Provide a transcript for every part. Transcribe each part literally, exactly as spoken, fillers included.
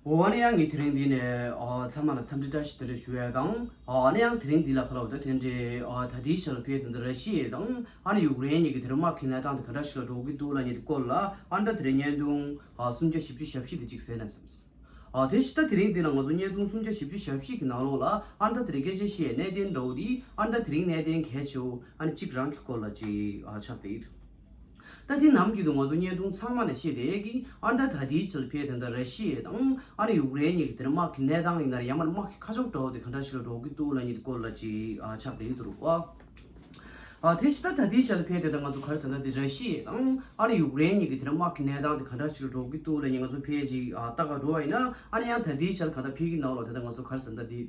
འོ་ཨ་ནི་ཡང་ངས་དེ་རིང་འདི་ནས་ཨ་ཚང་མ་ལ་འཚམས་འདྲི་བཀྲ་ཤིས་བདེ་ལེགས་ཞུ་ཡས་དང་། ཨ་ནི་ཡང་དེ་རིང་འདི་ལ་ཁ་ལོ་ད་དེ་འདྲའི་ཨ་ད་ལྟའི་ཆར་ལ་ཕེབས་དེ་འདྲ་ར་ཤི་ཡ་དང་ཨ་ནི་ཡུཀ་རེན་གཉིས་ཀྱི་དེ་རིང་དམག་གི་གནས་སྟངས་དེ་ག་འདྲ་ཞིག་ལ་འགྲོ་གི་འདུག་ལབ་མཁན་དེ་སྐོར་ལ་ཨ་ནི་ད་དེ་རིང་བརྙན་ཐུང་ཨ་སུམ་བརྒྱ་བཞི་བཅུ་ཞེ་བཞི་དེ་གཅིག་གསན་ན་བསམས། ཨ་དེ་ཕྱི་ད་དེ་རིང་འདི་ལ་ང་ཚོ་བརྙན་ཐུང་སུམ་བརྒྱ་བཞི་བཅུ་ཞེ་བཞི་གི་ནང་ལོགས་ལ་ཨ་ནི་ད་དེ་རིང་སྐད་ཆ་བཤད་གནད་དོན་འདྲ་བོ་དེ་ཨ་ནི་ད་དེ་རིང་གནད་དོན་གལ་ཆེ་བོ་ཨ་ནི་གཅིག་རང་གི་སྐོར་ལ་ཅིག་ཨ་ཆགས་བསྡད་ཡོད། ད་དེ་ནམ་རྒྱུན་དུ་ང་ཚོ་བརྙན་ཐུང་ཚང་མ་ནས་བཤད་བསྡད་ཀྱི་ཨ་ནི་ད་ད་ལྟའི་ཆར་ཕེབས་དེ་འདྲ་ར་ཤི་ཡ་དང་ཨ་ནི་ཡུཀ་རེན་གཉིས་ཀྱི་དེ་རིང་དམག་གི་གནས་སྟངས་ཡིན་ན་རེད། ཡང་མིན་ན་དམག་གི་ཁ་ཕྱོགས་འདྲ་བོ་དེ་ག་འདྲ་ཞིག་ལ་འགྲོ་གི་འདུག་ལབ་མཁན་དེ་སྐོར་ལ་ཅིག་ཨ་ཆགས་བསྡད་ཡོད་འདུག་རོགས། ཨ་དེ་ཕྱི་ད་ད་ལྟའི་ཆར་ཕེབས་དེ་ད་ང་ཚོ་ག་རེ་ཟེར་ན་དེ་ར་ཤི་ཡ་དང་ཨ་ནི་ཡུཀ་རེན་གཉིས་ཀྱི་དེ་རིང་དམག་གི་གནས་སྟངས་དེ་ག་འདྲ་ཞིག་ལ་འགྲོ་གི་འདུག་ལབ་མཁན་ང་ཚོ་ཕེབས་ཅིག་ཨ་ལྟ་ག་འགྲོ་བ་ཡིན་ན་ཨ་ནི་ཡང་ད་ལྟའི་ཆར་ག་ད་ཕེབས་ཀྱི་ནང་ལོགས་དེ་ད་ང་ཚོ་ག་རེ་ཟེར་ན་དེ་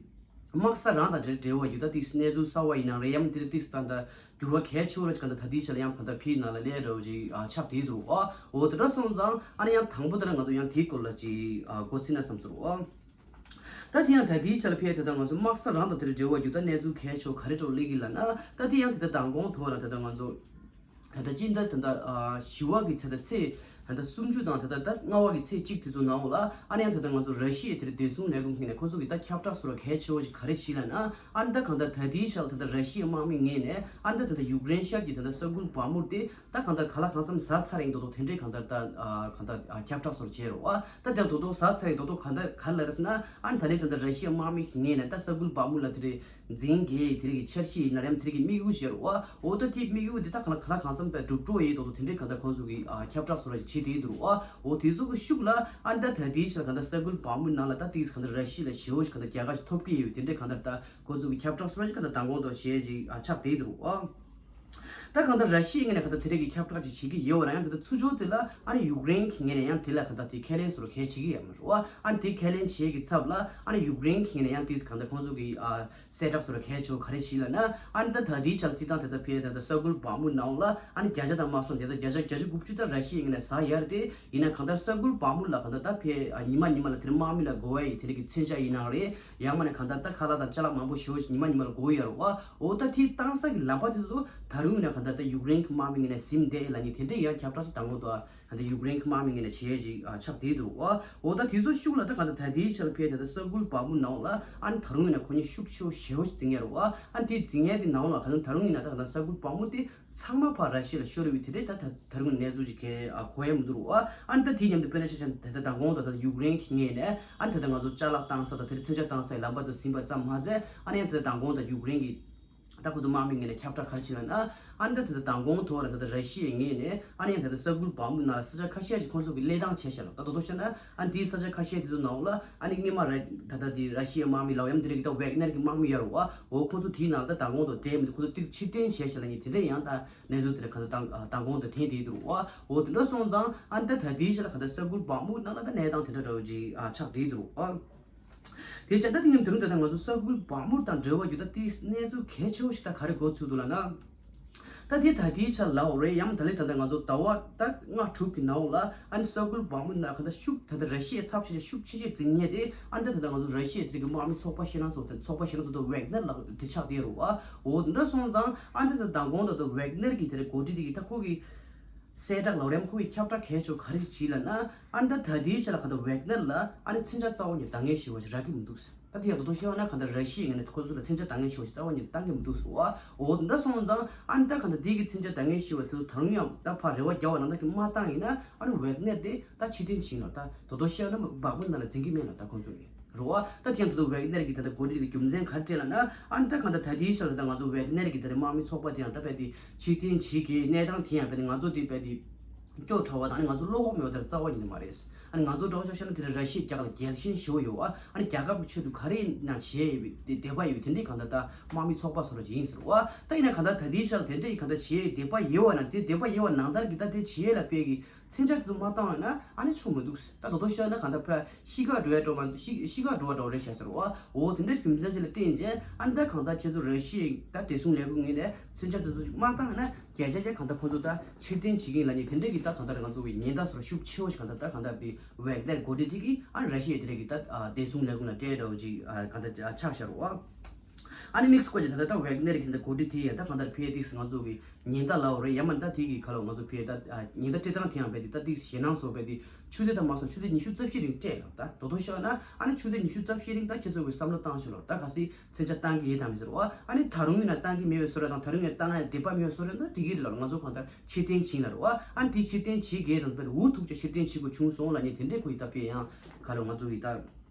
དམག་ས་རང་དང་དེ་འབྲེལ་བ་ཡོད་ད་ཏིག་གནས་ཚུལ་གསར་བ་ཡིན་ན་རེད། ཡང་དེ་ཏིག་ད་ད་འགྱུར་བ་གལ་ཆེ་བོ་ར་ཅིག་ག་ད་ད་ལྟའི་ཆར་ཡང་ག་ད་ཕེབས་ནང་ལ་སླེབས་འདྲ་བོ་ཅིག་ཨ་ཆགས་བསྡད་འདུག་ཨ་འོ་དེ་འདྲ་སོང་ཙང་ཨ་ནི་ཡང་དང་པོ་དེ་ལ་ང་ཚོ་ཡང་དེའི་སྐོར་ལ་ཅིག་ཨ་འགོ་ཚུགས་ན་བསམ་སོང་རོགས། ད་དེ་ཡང་ད་ལྟའི་ཆར་ཕེབས་དེ་ད་ང་ཚོ་དམག་ས་རང་དང་དེར་འབྲེལ་བ་ཡོད་ད་གནས་ཚུལ་གལ་ཆེ་བ་ག་རེ་འདྲ་བོ་སླེབས་ཀྱི་ལབ་ན་ད་དེ་ཡང་དེ་ད་མདང་དགོང་ཐོག་ལ་དེ་ད་ང་ཚོ་ད་ལྟ་ཅི་འདྲ་དེ་འདྲ་ཨ་བཞི་བ་གི་ཚེ་ད་ཚེས་ད་ལྟ་སུམ་ཅུ་དང་དེ་ད་ད་ལྔ་བ་གི་ཚེས་གཅིག་དེ་ཚོ་ནང་ལ་ཨ་ནི་ཡང་དེ་ད་ང་ཚོ་ར་ཤི་ཡའི་དེར་བདེ་སྲུང་ལས་ཁུངས་ཀྱི་ནས་ཁོ་ཚོ་གི་ད་ཁྱབ་བསྒྲགས་སོགས་ལ་གལ་ཆེ་བོ་ཞིག་ག་རེ་བྱས་ལབ་ན་ཨ་ནི་ད་གང་ལྟར་ད་ལྟའི་ཆར་ད་ལྟ་ར་ཤི་ཡའི་དམག་མི་ངོས་ནས་ཨ་ནི་ད་ད་ལྟ་ཡུཀ་རེན་ཤར་གྱི་ད་ལྟ་ས་ཁུལ་བག་མུར་དེ་ད་གང་ལྟར་ག་ལ་གང་འཚམ་ཟ་ཚར་ཡིན་མདོག་མདོག་དེ་འདྲའི་གང་ལྟར་ད་ཨ་གང་ལྟར་ཨ་ཁྱབ་བསྒྲགས་སོགས་བྱས་རོགས། ཨ་ད་དེ་མདོག་མདོག་ཟ་ཚར་ཡིན་མདོག་མདོག་གང་ལྟར་ག་རེ་ལབ་རེད་ཟེར་ན་ཨ་ནི་ད་ལྟའི་ད་ལྟ་ར་ཤི་ཡའི་དམག་མི་ངོས་ནས་ད་ས་ཁུལ་བག་མུར་ལ་དེ་རེད། འཛིང་གི་དེ་རིགས་ཀྱི་འཆར་གཞི་ཡིན་ན་རེམ་དེ་རིགས་ཀྱི་དམིགས་ཡུལ་བཞེས་རོགས། འོ་ད་དེའི་དམིགས་ཡུལ་འདི་ད་གང་ལ་གང་ལ་གང་འཚམ་པའི་འགྲུབ་འགྲོ་ཡི་དོག་དོ་དེ་འདྲའི་གང་ལྟར་ཁོང་ཚོ་གི་ཨ་ཁྱབ་བསྒྲགས་སོགས་ར་ཅིག་བྱེད་དེ་འདུག་རོགས། འོ་དེ་ཚོ་གི་ཤུགས་ལ་ཨ་ནི་ད་ད་དེའི་ཆར་གང་ལྟར་ས་ཁུལ་བག་མུ་ནང་ལ་ད་དེ་གང་ལྟར་ར་ཤི་ཡ་ལ་ཞེ་བོ་ཞིག་གང་ལྟར་རྒྱལ་ཁ་ཞིག་ཐོབ་ཀྱི་ཡོད་དེ་འདྲའི་གང་ལྟར་ད་ཁོང་ཚོ་གི་ཁྱབ་བསྒྲགས་སོགས་ར་ཅིག་གང་ལྟར་མདང་དགོང་དུ་ཞེ་ཅིག་ཨ་ཆགས་བསྡད་འདུག་རོགས། ད་གང་ལྟར་ར་ཤི་ཡའི་ངོས་ནས་གང་ལྟར་དེ་འདྲའི་གི་ཁྱབ་བསྒྲགས་ཅིག་བྱེད་ཀྱི་ཡོད་ར་ཡང་དེ་ལྟར་ཚུར་ཕྱོགས་དེ་ལ་ཨ་ནི་ཡུཀ་རེན་གྱི་ངོས་ནས་ཡང་དེ་ལ་གང་ལྟར་དེ་ཁས་ལེན་སོགས་ར་གལ་བྱེད་ཀྱི་ཡོད་མ་རེད་རོགས། ཨ་ནི་དེ་ཁས་ལེན་བྱེད་ཀྱི་ཚབ་ལ་ཨ་ནི་ཡུཀ་རེན་གྱི་ངོས་ནས་ཡང་དེ་གང་ལྟར་ཁོང་ཚོ་གི་ཨ། གསལ་བསྒྲགས་སོགས་ལ་གལ་ཆེ་བ་ག་རེ་བྱས་ལབ་ན་ཨ་ནི་ད་ད་ལྟའི་ཆར་རྩིས་སྟངས་དེ་ལྟར་ཕེབས་ད་ལྟ་ས་ཁུལ་བག་མུ་ནང་ལ་ཨ་ནི་བརྒྱ་ཆ་དང་མ་སོང་དེ་ལྟར་བརྒྱ་ཆ་བརྒྱད་ཅུ་གོ་བཅུ་ད་ར་ཤི་ཡའི་ངོས་ནས་ཟ་ཡར་ཏེ་ཡིན་ན་གང་ལྟར་ས་ཁུལ་བག་མུ་ལ་གང་ལྟར་ད་ཕེབས་ཨ་ཉི་མ་ཉི་མ་ལ་དེར་དམག་མི་ལ་དགོས་པ་ཡི་དེ་རིགས་ཀྱི་མཚོན་ཆ་ཡིན་ནའང་རེད། ཡང་མ་ནས་གང་ལྟར་ད་ཁ་ལག་དང་ཅ་ལག་མང་པོ་ཞེ་པོ་ཞིག་ཉི་མ་ཉི་མ་ལ་དགོས་ཡོད་རེད་བ། འོ་ད་དེ་བཏང་ས་གི་ལམ་པ་དེ་ཚོ་ད་རུང་ཡིན་ན་གང་ལྟར་ད་ཡུཀ་རེན་གྱི་དམག་མི་ངོས་ནས་ཟིན་བསྡད་ལབ་མཁན་དེ་འདྲའི་ཡང་ཁྱབ་བསྒྲགས་ཅིག་དང་པོ་དང་། ད་ལྟ་ཡུཀ་རེན་གྱི་དམག་མི་ངོས་ནས་བྱས་ཡོད་ཅིག་ཨ་ཆགས་བསྡད་འདུག་ཨ། འོ་ད་དེ་ཚོ་ཤུགས་ལ་ད་ག་ད་ད་ལྟའི་ཆར་ཕེབས་ད་ལྟ་ས་ཁུལ་བག་མུ་ནང་ལ་ཨ་ནི་ད་རུང་ཡིན་ན་ཁོ་གཉིས་ཤུགས་ཆེ་བོ་ཞེ་བོ་ཞིག་འཛིང་ཡ་རེད་བ། ཨ་ནི་དེ་འཛིང་ཡ་དེ་ནང་ལ་ག་ད་ད་རུང་ཡིན་ན་ད་ག་ད་ས་ཁུལ་བག་མུ་དེ་ཚང་མ་ཕར་ར་ཤི་ཡ་ལ་ཤོར་ཡོད་དེ་འདྲའི་ད་ད་ད་རུང་གནས་ཚུལ་ཅིག་གས་ཨ་གོ་ཡ་མི་འདུག་རེད་བ། ཨ་ནི་ད་དེ་མཉམ་དུ་དཔེར་ན་ཆ་བཞག་ན་ད་ད་མདང་དགོང་ད་ད་ཡུཀ་རེན་གྱི་ངོས་ནས་ཨ་ནི་ད་ད་ང་ཚོ་ཅ་ལག་བཏང་ས་དང་དེར་མཚོན་ཆ་བཏང་སའི་ལམ་པ་དེ་ཟིན་པ་ཙམ་མ་ཟད་ཨ་ནི་ཡང་ད་ད་མདང་དགོང་ད་ཡུཀ་རེན་གྱི་ད་ཁོ་ཚོ་དམག་མི་ངོས་ནས་ཁྱབ་བསྒྲགས་ག་རེ་བྱས་ལབ་ན། ཨ་ནི་ད་དེ་ད་མདང་དགོང་ཐོག་ལ་ད་ལྟ་ར་ཤི་ཡའི་ངོས་ནས་ཨ་ནི་ཡང་ད་ལྟ་ས་ཁུལ་བག་མུ་ནང་ལ་ས་ཆ་ཁ་ཤས་ཤིག་ཁོང་ཚོ་གིས་བློས་བཏང་བྱས་ཤག་ལ། ད་དོ་དོ་བཤད་ན་ཨ་ནི་དེའི་ས་ཆ་ཁ་ཤས་དེ་ཚོ་ནང་ལ་ཨ་ནི་སྔོན་མ་ར་ད་ལྟ་དེ་ར་ཤི་ཡའི་དམག་མི་ལབ་ཡམ་དེ་རིགས་ད་ཝེག་ནར་གྱི་དམག་མི་ཡོད་རེད་བ། འོ་ཁོང་ཚོ་དེའི་ནང་ལ་ད་མདང་དགོང་དུ་བསྡད་མི་འདུག་ཁོ་ཚོ་ཏིག་ཕྱིར་འཐེན་བྱས་ཤག་ལབ་མཁན་དེ་འདྲ་ཡང་ད་གནས་ཚུལ་དེ་ར་ག་ད་མདང་དགོང་དུ་ཐོན་བསྡད་འདུག་རེད་བ། འོ་དེ་འདྲ་སོང་ཙང་ཨ་ནི་ད་ད་ལྟའི་ཆ་ལ་ག་ད་ས་ཁུལ་བག་མུ་ནང་ལ་ད་གནས་སྟངས་དེ་འདྲ་འདྲ་བོ་ཅིག་ཨ་ཆགས་བསྡད་འདུག་རེད་བ། དེ་བྱས་ད་དེ་ཡིན་དུས་ད་ལྟ་ང་ཚོ་ས་ཁུལ་བག་མུ་དང་འབྲེལ་བ་ཡོད་ད་དེ་གནས་ཚུལ་གལ་ཆེ་བོ་ཞིག་ད་ག་རེ་འགོ་ཚུགས་འདུག་ལབ་ན། ད་དེ་ད་དེའི་ཆ་ལ་འོ་རེད་ཡང་ད་ལེ་ད་ལྟ་ང་ཚོ་ཟླ་བ་ད་ལྔ་དྲུག་གི་ནང་ལ་ཨ་ནི་ས་ཁུལ་བག་མུ་ནང་ག་ད་ཤུགས་ད་ལྟ་ར་ཤི་ཡའི་ཚབས་ཆེ་ཆེ་ཤུགས་ཆེ་ཆེ་འཛིང་མཁན་དེ་ཨ་ནི་ད་ད་ལྟ་ང་ཚོ་ར་ཤི་ཡའི་དེ་གི་དམག་མི་ཚོགས་པ་ཤེས་ན་ཚོགས་དེ་ཚོགས་པ་ཤེས་ན་ཚོགས་དེ་ཝེག་ནར་ལ་དེ་ཆགས་བསྡད་རེད་བ། འོ་འདི་འདྲ་སོང་ཙང་ཨ་ནི་ད་ད་མདང་དགོང་ད་ད་ཝེག་ནར་གི་དེ་རེད་འགོ་ཁྲིད་དེ་གི་ད་ཁོ་གི་གསལ་བསྒྲགས་ལབ་རེད་ཁོ་གི་ཁྱབ་བསྒྲགས་གལ་ཆེ་བ་ག་རེ་བྱས་ལབ་ན། ཨ་ནི་ད་ད་ལྟའི་ཆ་ལ་ག་ད་ཝེག་ནར་ལ་ཨ་ནི་མཚོན་ཆ་རྩ་བ་ཉིད་འདང་ངེས་ཞེ་བ་ཞིག་རག་གི་མི་འདུག་ཟེར། ད་དེ་ཡང་དོ་དོ་ཤེས་པ་ན་ག་ད་ར་ཤི་ཡའི་ངོས་ནས་ཁོ་ཚོ་ལ་མཚོན་ཆ་འདང་ངེས་ཞེ་བ་ཞིག་རྩ་བ་ཉིད་འདང་གི་མི་འདུག་ཟེར་བ། འོ་འདི་འདྲ་སོང་ཙང་ཨ་ནི་ད་ག་ད་དེ་གི་མཚོན་ཆ་འདང་ངེས་ཞེ་བ་དེ་ཚོ་ད་རུང་ཡང་ད་ཕར་རེ་བ་རྒྱག་པ་ནང་ད་གི་མ་བཏང་ཡིན་ན་ཨ་ནི་ཝེག་ནར་དེ་ད་ཕྱིར་འཐེན་བྱས་ན་ད་དོ་དོ་ཤེས་པ་ན་བག་མུ་ནང་ལ་འཛིང་གི་མེད་ལ་ད་ཁོ་ཚོ་གི་རེད་བ། ད་དེ་ཡང་ད་དུང་ཝེག་ནར་གྱི་ད་ལྟ་འགོ་ཁྲིད་ཀྱི་རྒྱུ་མཚན་ག་རེ་སྤྲད་ལབ་ན། ཨ་ནི་ད་གང་ལྟར་ད་ལྟའི་ཆར་ད་ང་ཚོ་ཝེག་ནར་གྱི་ད་ལྟ་དམག་མི་ཚོགས་པ་དེ་ཡང་ད་རྦད་དེ་ཕྱིར་འཐེན་བྱེད་ཀྱི་གནས་སྟངས་དེ་ཡང་རྦད་དེ་ང་ཚོ་དེ་རྦད་དེ་སྐྱོ་བྲོ་བ་དང་ཨ་ནི་ང་ཚོ་བློ་ཁོག་མེད་པ་དེ་རྩ་བ་ཉིད་ནས་མ་རེད། ཨ་ནི་ང་ཚོ་འདྲ་བོ་ཆ་བཞག་ན་དེ་འདྲ་ར་ཤི་ཡའི་རྒྱབ་ལ་རྒྱལ་ཞེན་ཞེ་པོ་ཡོད་བ། ཨ་ནི་རྒྱལ་ཁབ་ཀྱི་ཆེད་དུ་ག་རེ་ཡིན་ན་བྱེད་ཡོད་པའི་དེ་དད་པ་ཡོད་དེ་འདྲའི་གང་ལྟར་ད་དམག་མི་ཚོགས་པ་སོ་ར་ཅིག་ཡིན་ཟེར་བ། ད་ཡིན་ན་གང་ལྟར་ད་ལྟའི་ཆར་དེ་འདྲའི་གང་ལྟར་བྱེད་ཡོད་དད་པ་ཡོད་བ་ན་དེ་དད་པ་ཡོད་བ་ནང་ལྟར་གྱི་ད་དེ་བྱེད་ཡོད་ལ་དཔེ་གི་མཚོན་ཆ་དེ་ཚོ་མ་བཏང་བ་ན་ཨ་ནི་ཆོག་མི་འདུག་ད་དོ་དོ་ཤོད་ན་གང་ལྟར་ཕར་ཤི་ཁར་འགྲོ་ཡ་འགྲོ་བ་ཤི་ཤི་ཁར་འགྲོ་བ་འགྲོ་རེད་བྱ་ཟེར་བ། འོ་དེ་འདྲ་རྒྱུ་མཚན་ཞིག་ལ་བརྟེན་རྗེས་ཨ་ནི་ད་གང་ལྟར་ཁྱེད་ཚོ་ར་ཤི་ཡའི་ད་བདེ་སྲུང་ལས་ཁུངས་ངོས་ནས་མཚོན་ཆ་དེ་ཚོ་མ་བཏང་ན་རྒྱལ་ཆ་ཅན་གང་ལྟར་ཁོ་ཚོ་ད་ཕྱིར་འཐེན་བྱེད་ཀྱི་ཡིན་ལབ་ནས་དེ་འདྲ་གི་ད་གང་ལྟར་ང་ཚོ་གི་ཉེན་བརྡ་སོགས་ཤུགས་ཆེ་བོ་ཞིག་གང་ལྟར་ད་གང་ལྟར་དེ་ཝེག་ནར་འགོ་ཁྲིད་དེ་གི་ཨ་ནི་ར་ཤི་ཡའི་དེ་འདྲ་གི་ད་བདེ་སྲུང་ལས་ཁུངས་ལ་སྤྲད་འདྲ་བོ་ཅིག་གང་ལྟར་ཆགས་བཞག་རེད་བ། ཨ་ནི་དམིགས་སུ་བཀར་ཅིག་ད་ལྟ་ད་ཝེག་ནེར་གྱི་ད་འགོ་ཁྲིད་དེ་ཡང་ད་གང་ལྟར་ཕེ་ཏིག་ང་ཚོ་གི་ཉེན་བརྡ་ལབ་རེད། ཡང་མིན་ད་དེ་གི་ཁ་ལོ་ང་ཚོ་ཕེ་ད་ཉེན་བརྡ་སྤྲད་སྟངས་དེ་ཡང་རྦད་དེ་ད་ཏིག་ཞེད་སྣང་བཟོ་རྦད་དེ་ཆུ་ཚོད་ད་མ་སོང་ཆུ་ཚོད་ཉི་ཤུ་རྩ་བཞི་རིང་སྤྲད་ལབ། ད་དོ་དོ་ཤོད་ན་ཨ་ནི་ཆུ་ཚོད་ཉི་ཤུ་རྩ་བཞི་རིང་ད་ཁྱེད་ཚོ་གི་བསམ་བློ་བཏང་ཤོག་ལབ། ད་ག་སྲིད་མཚོན་ཆ་བཏང་གི་ཡོད་དམ་མེད་ཟེར་བ། ཨ་ནི་ད་རུང་ཡིན་ན་བཏང་གི་མེད་པའི་བཟོ་འདྲ་དང་ད་རུང་ཡང་བཏང་ཡ་འདོད་པ་མེད་པའི་བཟོ་འདྲ་ད་འགྲིག་གི་རེད་ལབ། ང་ཚོ་གང་ལྟར་ཕྱིར་འཐེན་བྱིན་ལབ་རེད་བ། ཨ་ནི་དེ་ཕྱིར་འཐེན་བྱེད་དགོས་དང་དཔེ་འུ་ཐུག་ཅིག་ཕྱིར་འཐེན་བྱེད་དགོས་བྱུང་སོང་ལབ་ནས་དེ་འདྲའི་ཁོ་ཡི་ད་དཔེ་ཡང་ཁ་ལོ་ང་ཚོ་གི་ད་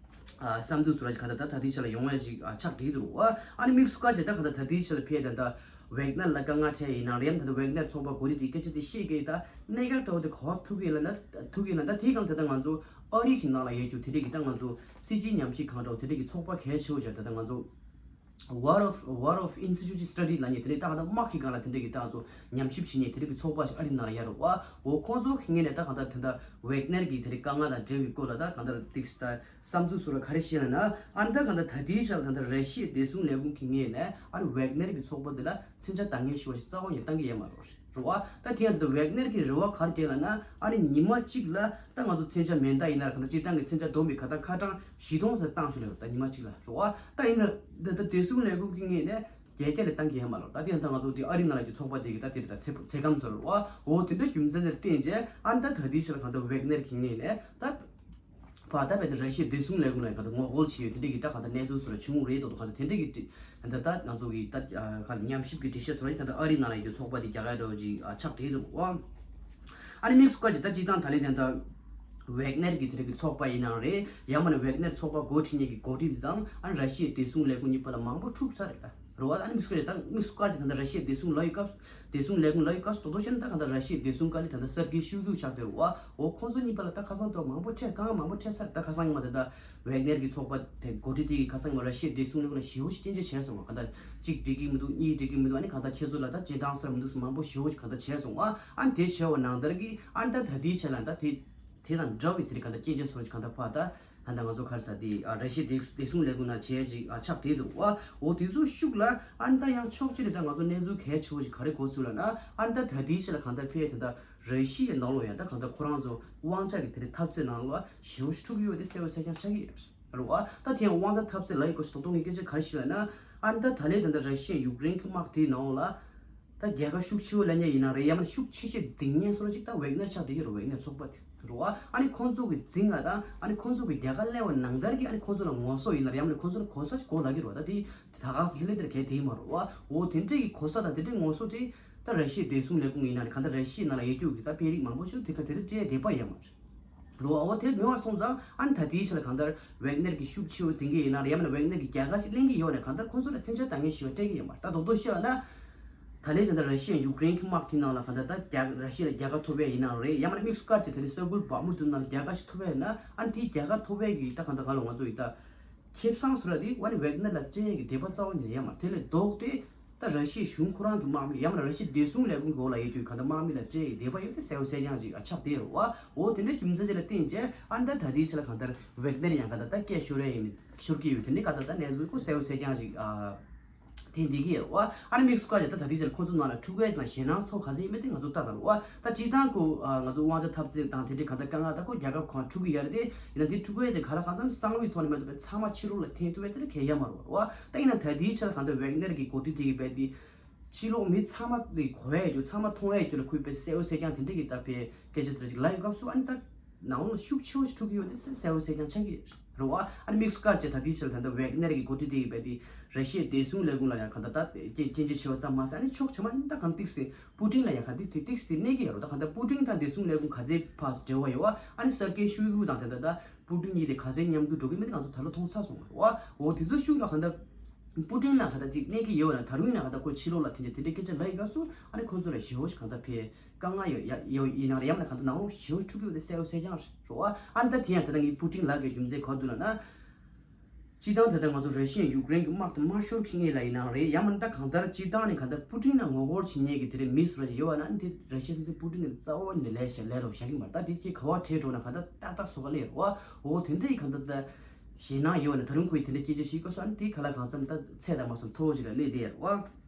བསམ་ཚུལ་ཚོ་ར་གང་ལྟར་ད་ད་ལྟའི་ཆ་ལ་ཡོང་ཡ་ཅིག་ཆགས་བསྡད་འདུག་རེད་བ། ཨ་ནི་དམིགས་སུ་བཀར་ཅིག་ད་གང་ལྟར་ད་ལྟའི་ཆ་ལ་ཕེ་ད་ད་ཝེག་ནར་ལ་དཀའ་ངལ་འཕྲད་ཡིན་ནའང་རེད། ད་ལྟ་ཝེག་ནར་ཚོགས་པ་འགོ་ཁྲིད་དེ་སྐད་ཆ་དེ་བཤད་གི་ད་གནད་འགག་འདྲ་བོ་དེ་ག་པར་ཐུག་གི་ལབ་ན་ཐུག་གི་ལབ་ན་ད་དེའི་སྒང་ད་ལྟ་ང་ཚོ་ཨ་རི་གི་ནང་ལ་ཡོད་རྒྱུ་དེ་འདྲས་ཀྱི་ད་ང་ཚོ་སྲིད་སྤྱིའི་ཉམས་ཞིབ་ཁང་འདྲ་བོ་དེ་འདྲས་ཀྱི་ཚོགས་པ་གལ་ཆེ་བོ་ཞིག་ད་ལྟ་ང་ཚོ་War of War of Institute Study ལབ་མཁན་དེ་འདྲས་ད་ག་ད་དམག་གི་སྒང་ལ་དེ་འདྲས་ཀྱི་ད་ང་ཚོ་ཉམས་ཞིབ་བྱེད་མཁན་དེ་འདྲས་ཀྱི་ཚོགས་པ་ཞིག་ཨ་རི་ནང་ལ་ཡོད་རེད་བ། འོ་ཁོང་ཚོ་གི་ངོས་ནས་ད་ག་ད་དེ་འདྲ་ཝེག་ནར་གྱི་དེ་འདྲས་དཀའ་ངལ་དང་འབྲེལ་བའི་སྐོར་ལ་ད་ག་ད་ཏིག་ད་བསམ་ཚུལ་སོགས་ལ་ག་རེ་བཤད་ན་ན་ཨ་ནི་ད་ག་ད་ད་ལྟའི་ཆར་ད་ད་ར་ཤི་ཡའི་བདེ་སྲུང་ལས་ཁུངས་ཀྱི་ངོས་ནས་ཨ་རི་ཝེག་ནར་གྱི་ཚོགས་པ་འདི་ལ་མཚོན་ཆ་འདང་ངེས་ཞུ་བ་ཞིག་རྩ་བ་ནས་བཏང་གི་ཡོད་མ་རེད། རེད་བ། ད་དེ་ཡང་འདི་ཝེག་ནར་གྱི་རེ་བ་ག་རེ་བྱས་ལབ་ན་ཨ་ནི་ཉི་མ་གཅིག་ལ་ད་ང་ཚོ་མཚོན་ཆ་མེ་མདའ་ཡིན་ན་ར་གང་ལྟར་སྤྱིར་བཏང་གི་མཚོན་ཆ་སྡོམ་པའི་ཁ་ད་ཁ་གྲངས་བཞི་སྟོང་ཙམ་བཏང་ཤོག་ལབ་རེད། ད་ཉི་མ་གཅིག་ལ་རེད་བ། ད་ཡིན་ན་འདི་ད་བདེ་སྲུང་ལས་ཁུངས་ཀྱི་ངོས་ནས་བརྒྱད་བརྒྱ་ལས་བཏང་གི་ཡོད་མ་རེད། ད་དེ་ཡང་ད་ང་ཚོ་དེ་ཨ་རི་ནང་ལ་གི་ཚོགས་པ་དེ་གི་ད་དེ་རེད། ད་ཚེ་ཚེ་སྐམ་ཚོ་རེད་བ། འོ་དེ་འདྲ་རྒྱུ་མཚན་དེར་བརྟེན་བྱས་ཨ་ནི་ད་ད་ལྟའི་ཆར་གང་ལྟར་ཝེག་ནར་གྱི་ངོས་ནས་ད། བ་ད་བས་ཏེ་ར་ཤི་ཡའི་བདེ་སྲུང་ལས་ཁུངས་ལ་གང་ལྟར་ངོ་རྒོལ་བྱས་ཡོད་དེ་འདྲ་གི་ད་གང་ལྟར་གནས་ཚུལ་སོགས་ལ་བྱུང་རེད་དོ་དོ་གང་ལྟར་དེ་འདྲ་གི་ད་ད་ང་ཚོ་གི་ད་ག་ཉམས་ཞིབ་ཀྱི་འགྲེལ་བཤད་སོགས་ལ་ད་ད་ཨ་རི་ནང་ལ་ཡོད་ཚོགས་པ་དེ་རྒྱ་གར་འདྲ་བོ་ཅིག་ཆགས་བསྡད་འདུག་ཨ། ཨ་ནི་དམིགས་སུ་བཀར་གྱི་ད་སྤྱིར་བཏང་ད་ལན་དེ་ད་ཝེག་ནར་གྱི་དེ་འདྲ་གི་ཚོགས་པ་ཡིན་ནའང་རེད། ཡང་མིན་ན་ཝེག་ནར་ཚོགས་པ་འགོ་ཁྲིད་མཁན་གྱི་འགོ་ཁྲིད་དེ་དང་ཨ་ནི་ར་ཤི་ཡའི་བདེ་སྲུང་ལས་ཁུངས་གཉིས་བར་ལ་མང་པོ་འཁྲུག་ཚར་རེད་ད། རེད་བ། ཨ་ནི་དམིགས་སུ་བཀར་ད་དམིགས་སུ་བཀར་གྱི་ད་ལྟ་ར་ཤི་ཡའི་བདེ་སྲུང་ལ་ཡོད་སྐབས་བདེ་སྲུང་ལས་ཁུངས་ལ་ཡོད་སྐབས་སུ་དོ་དོ་བྱས་ན་ད་གང་ལྟར་ར་ཤི་ཡའི་བདེ་སྲུང་དཀའ་ལས་ད་ལྟ་སེར་གྱི་ཤུགས་རྒྱུག་ཆགས་བསྡད་རེད་བ། འོ་ཁོང་ཚོ་གཉིས་བར་ལ་ད་ཁ་སང་ཐོག་མང་པོ་འཕྲད་དཀའ་ངལ་མང་པོ་འཕྲད་ས་རེད། ད་ཁ་སང་ཉི་མ་དེ་ད་ཝེག་ནར་གྱི་ཚོགས་པ་དེ་འགོ་ཁྲིད་དེ་གི་ཁ་སང་ཉི་མ་ར་ཤི་ཡའི་བདེ་སྲུང་ལས་ཁུངས་ལ་ཞེ་པོ་ཞིག་སྐྱོན་བརྗོད་བྱས་སོང་བ། གང་ལྟར་གཅིག་འགྲིག་གི་མི་འདུག་གཉིས་འགྲིག་གི་མི་འདུག་ཨ་ནི་གང་ལྟར་ཁྱེད་ཚོ་ལ་ད་བྱེད་སྟངས་གསར་མི་འདུག་སོགས་མང་པོ་ཞེ་པོ་ཞིག་གང་ལྟར་བྱས་སོང་བ། ཨ་ནི་དེ་བྱས་པ་ནང་ལྟར་གྱི་ཨ་ནི་ད་ད་ལྟའི་ཆ་ལ་ད་དེ་དེ་དང་འདྲ་བའི་དེ་རིང་གང་ལྟར་སྐྱོན་བརྗོད་སོགས་ཀྱི་གང་ལྟར་ཕར་ད། ད་ལྟ་ང་ཚོ་ག་རེ་ཟེར་དེ་ཨ་ར་ཤི་ཡའི་བདེ་བདེ་སྲུང་ལས་ཁུངས་ནང་བྱས་ཅིག་ཨ་ཆགས་བསྡད་འདུག་བ། འོ་དེ་ཚོ་ཤུགས་ལ་ཨ་ནི་ད་ཡང་ཕྱོགས་གཅིག་ནས་ད་ང་ཚོ་གནས་ཚུལ་གལ་ཆེ་བོ་ཞིག་ག་རེ་གོ་སོང་ལབ་ན་ཨ་ནི་ད་ད་ལྟའི་ཆ་ལ་གང་ལྟར་ཕེ་ད་ལྟ་ར་ཤི་ཡའི་ནང་ལོགས་ཡང་ད་གང་ལྟར་ཁོ་རང་ཚོ་དབང་ཆ་གི་དེ་རིང་འཐབ་རྩོད་ནང་ལ་ཞེ་པོ་ཞིག་འཁྲུག་གི་ཡོད་དེ་གསལ་པོ་གསལ་རྐྱང་ཆགས་ཀྱི་ཡོད་རེད་བ། ད་དེ་ཡང་དབང་ཆ་འཐབ་རྩོད་ལབ་ཡོད་སྐོར་ཞིག་དོག་དོག་ངས་སྐད་ཆ་ག་རེ་ཞིག་ལབ་ན་ཨ་ནི་ད་ད་ལྟའི་ད་ལྟ་ར་ཤི་ཡ་ཡུཀ་རེན་གྱི་དམག་དེའི་ནང་ལ། ད་རྒྱལ་ཁ་ཤུགས་ཆེ་བོ་ལེན་མཁན་ཡིན་ན་རེད། ཡང་མིན་ན་ཤུགས་ཆེ་ཤོས་འཛིང་མཁན་སོགས་ཅིག་ད་ཝེག་ནར་ཆགས་བསྡད་ཀྱི་རེད། ཝེག་ནར་ཚོགས་པ་དེ་རེད་བ། ཨ་ནི་ཁོང་ཚོ་གི་འཛིང་ང་དང་ཨ་ནི་ཁོང་ཚོ་གི་རྒྱལ་ཁ་སླེབས་པ་ནང་ལྟར་གྱི་ཨ་ནི་ཁོང་ཚོ་ལ་ངོ་སོ་ཡིན་ན་རེད། ཡང་མིན་ན་ཁོང་ཚོ་ལ་གོ་ས་ཅིག་དགོས་ལབ་ཀྱི་རེད་བ། ད་དེ་ད་ག་ས་ལྷེ་ལྷེ་དེར་གལ་དེ་མ་རེད་བ། འོ་དེ་འདྲ་གི་གོ་ས་དང་དེ་འདྲའི་ངོ་སོ་དེ་ད་ར་ཤི་ཡའི་བདེ་སྲུང་ལས་ཁུངས་ཡིན་ན་རེད། གང་ལྟར་ར་ཤི་ཡའི་ནང་ལ་ཡོད་རྒྱུ་གི་ད་དཔོན་རིགས་མང་པོ་ཞིག་དེ་ག་དེ་འདྲ་སྤྲད་བསྡད་པ་ཡོད་མ་རེད། རོ་ཨ་བོ་དེ་མེད་པར་སོང་ཙང་ཨ་ནི་ད་དེའི་ཆ་ལ་གང་ལྟར་ཝེག་ནར་གྱི་ཤུགས་ཆེ་བོ་འཛིང་གི་ཡིན་ན་རེད། ཡང་མིན་ན་ཝེག་ནར་གྱི་རྒྱལ་ཁ་ཞིག་ལེན་གྱི་ཡོད་ན་གང་ལྟར་ཁོང་ཚོ་ལ་མཚོན་ཆ་འདང་ངེས་ཞེ་པོ་སྤྲད་ཀྱི་ཡོད་མ་རེད། ད་རྡོག་རྡོག་བཤད་པ་ན་ད་ལན་ད་ལྟ་ར་ཤི་ཡ་ཡུཀ་རེན་གྱི་དམག་དེའི་ནང་ལ་གང་ལྟར་ད་རྒྱ་ར་ཤི་ཡ་ལ་རྒྱལ་ཁ་ཐོབ་པ་ཡིན་ན་རེད། ཡང་མིན་ན་དམིགས་སུ་བཀར་གྱི་དེ་རིང་ས་ཁུལ་བག་མུ་དུ་ནང་ལ་རྒྱལ་ཁ་ཞིག་ཐོབ་པ་ཡིན་ན་ཨ་ནི་དེའི་རྒྱལ་ཁ་ཐོབ་པའི་གི་ད་གང་ལྟར་གང་ལ་ང་ཚོ་ཡི་ད་ཁེ་བཟང་ཟེར་བ་དེ་ཨ་ནི་ཝེག་ནར་ལ་སྤྲད་ཡས་ཀྱི་འདོད་པ་རྩ་བ་ནས་ཡོད་མ་རེད། དེ་ལས་ལྡོག་སྟེ། ད་ར་ཤི་ཡའི་གཞུང་ཁོ་རང་གི་དམག་མི་ཡང་མིན་ར་ཤི་ཡའི་བདེ་སྲུང་ལས་ཁུངས་འོག་ལ་ཡོད་དུས་གང་ལྟར་དམག་མི་ལ་སྤྲད་ཡི་འདོད་པ་ཡོད་དེ་གསལ་པོ་གསལ་རྐྱང་ཅིག་ཨ་ཆགས་བསྡད་རེད་བ། འོ་དེ་འདྲའི་རྒྱུ་མཚན་ཅིག་ལ་བརྟེན་བྱས་ཨ་ནི་ད་ད་ལྟའི་ཆ་ལ་གང་ལྟར་ཝེག་ནར་ཡང་གང་ལྟར་ད་སྐད་ཤོར་ཡ་ཡིན་ཤོར་གྱི་ཡོད། དེ་འདྲའི་གང་ལྟར་ད་གནས་ཚུལ་ཁོ་གསལ་པོ་གསལ་རྐྱང་ཅིག་ཨ་དེ་འདི་གི་ཡོད་བ། ཨ་ནི་དམིགས་སུ་བཀར་བྱས་ད་ད་ལྟའི་ཆ་ལ་ཁོ་ཚོ་ནང་ལ་འཁྲུག་པའི་དང་ཞེད་སྣང་ཚོ་ག་ཚོད་ཡིན་མིན་དེ་ང་ཚོ་ལྟ་དང་རེད་བ། ད་སྤྱིར་བཏང་ཁོ་ཨ་ང་ཚོ་དབང་ཆ་འཐབ་རྩོད་དང་དེ་འདྲའི་གང་ལྟར་དཀའ་ངལ་ད་ཁོ་རྒྱལ་ཁབ་ཁོ་རང་འཁྲུག་གི་ཡོད་རེད་དེ། ཡིན་ན་འདི་འཁྲུག་པ་དེ་ག་ལ་གང་འཚམ་གསང་བའི་ཐོག་ནས་མ་གཏོགས་པའི་ཚང་མ་ཕྱི་ལོགས་ལ་འཐེན་ཐུབ་པའི་དེ་ལ་གལ་ཡོད་མ་རེད་བ། ད་ཡིན་ན་ད་ལྟའི་ཆར་གང་ལྟར་ཝེག་ནར་གྱི་འགོ་ཁྲིད་དེ་གི་རྦད་དེ་ཕྱི་ལོགས་མི་ཚང་མ་ལ་གོ་ཡ་རྒྱུ་ཚང་མ་མཐོང་ཡ་རྒྱུ་ལ་ཁོས་དཔེ་གསལ་པོ་གསལ་རྐྱང་དེ་འདྲ་གི་ད་དཔེ་སྐད་ཆ་དེ་འདྲ་ཅིག་ལབ་ཡོད་སྐབས་སུ་ཨ་ནི་ད་ནང་ལོགས་ཤུགས་ཆེ་བོ་ཞིག་འཁྲུག་གི་ཡོད་དེ་གསལ་པོ་གསལ་རྐྱང་ཆགས་ཀྱི་རེད་བ། ཨ་ནི་དམིགས་སུ་བཀར་བྱས་ད་ལྟའི་ཆར་ད་ལྟ་ཝེག་ནར་གྱི་འགོ་ཁྲིད་དེ་གི་རྦད་དེ་ར་ཤི་ཡའི་བདེ་སྲུང་ལས་ཁུངས་ལ་ཡང་གང་ལྟར་ད་སྐྱོན་སྐྱོན་བརྗོད་བྱས་པ་ཙམ་མ་ཟད་ཨ་ནི་ཕྱོགས་ཆ་མ་ཡིན་ད་གང་ཏིག་སེ་པུ་ཏིན་ལ་ཡང་གང་ཏིག་དེ་ཏིག་སེ་དེ་གནས་ཀྱི་ཡོད་རེད། ད་གང་ལྟར་པུ་ཏིན་དང་བདེ་སྲུང་ལས་ཁུངས་ག་ཚད་ཕར་འབྲེལ་བ་ཡོད་བ། ཨ་ནི་སེར་གེ་ཤོའི་གུ་དང་དེ་འདྲ་ད་པུ་ཏིན་གཉིས་དེ་ག་ཚད་མཉམ་འགུལ་འགྲོ་གི་མིན་ད་ང་ཚོ་ད་ལོ་མཐོང་ཚར་སོང་བ་རེད་བ། འོ་དེ་ཚོ་ཤུགས་ལ་གང་ལྟར་པུ་ཏིན་ལ་གང་ལྟར་ཅིག་གནས་ཀྱི་ཡོད་ན་ད་རུང་ཡིན་ན་གང་ལྟར་ཁོ་ཕྱི་ལོགས་ལ་དེ་འདྲ་དེ་འདྲའི་སྐད་ཆ་ལབ་ཡི་སྐབས་སུ་ཨ་ནི་ཁོ་ཚོ་ལ་ཞེ་པོ་ཞིག་གང་ལྟར་ཕེ་དཀའ་ངལ་ཡོད་ཡ་ཡོད་ཡིན་ན་རེད། ཡང་ན་གང་ལྟར་ནང་ལོགས་ཞེ་པོ་འཁྲུག་གི་ཡོད་དེ་གསལ་པོ་གསལ་རྐྱང་རེད་བ། ཨ་ནི་ད་དེ་ཡང་ད་ལྟ་ངས་པུ་ཏིན་ལབ་དགོས་རྒྱུ་མཚན་ག་རེ་འདུག་ལབ་ན། སྤྱིར་བཏང་ད་ལྟ་ང་ཚོ་ར་ཤི་ཡ་ཡུཀ་རེན་གྱི་དམག་དེ་མ་ཤོར་གྱི་ངེས་ལ་ཡིན་ནའང་རེད། ཡང་མིན་ད་གང་ལྟར་སྤྱིར་བཏང་ནས་གང་ལྟར་པུ་ཏིན་ལ་ངོ་རྒོལ་བྱེད་མཁན་གྱི་དེ་འདྲའི་མི་སུ་ར་ཞིག་ཡོད་པ་ན་དེ་ར་ཤི་ཡ་སྲིད་འཛིན་པུ་ཏིན་ནས་རྩ་བ་ནས་ལས་བྱ་ལས་རོགས་བྱ་གི་མ་རེད། ད་དེ་ཁྱེད་ག་བ་བྲལ་འགྲོ་ན་གང་ལྟར་ཏག་ཏག་བཟོ་ག་ལས་རོགས་འོ་དེ་འདྲ་ཡི་གང་ལྟར་ད་ཞེད་སྣང་ཡོད་པ་ན་ད་རུང་ཁོས་དེ་འདྲ་སྐད་ཆ་ཞིག་གོ་སོང་ཨ་ནི་དེ་ག་ལ་གང་འཚམ་ད་ཚད་དང་མ་སོང་མཐོ་བོ་ཞིག་ལ་སླེབས་བསྡད་ཡ་རེད་བ།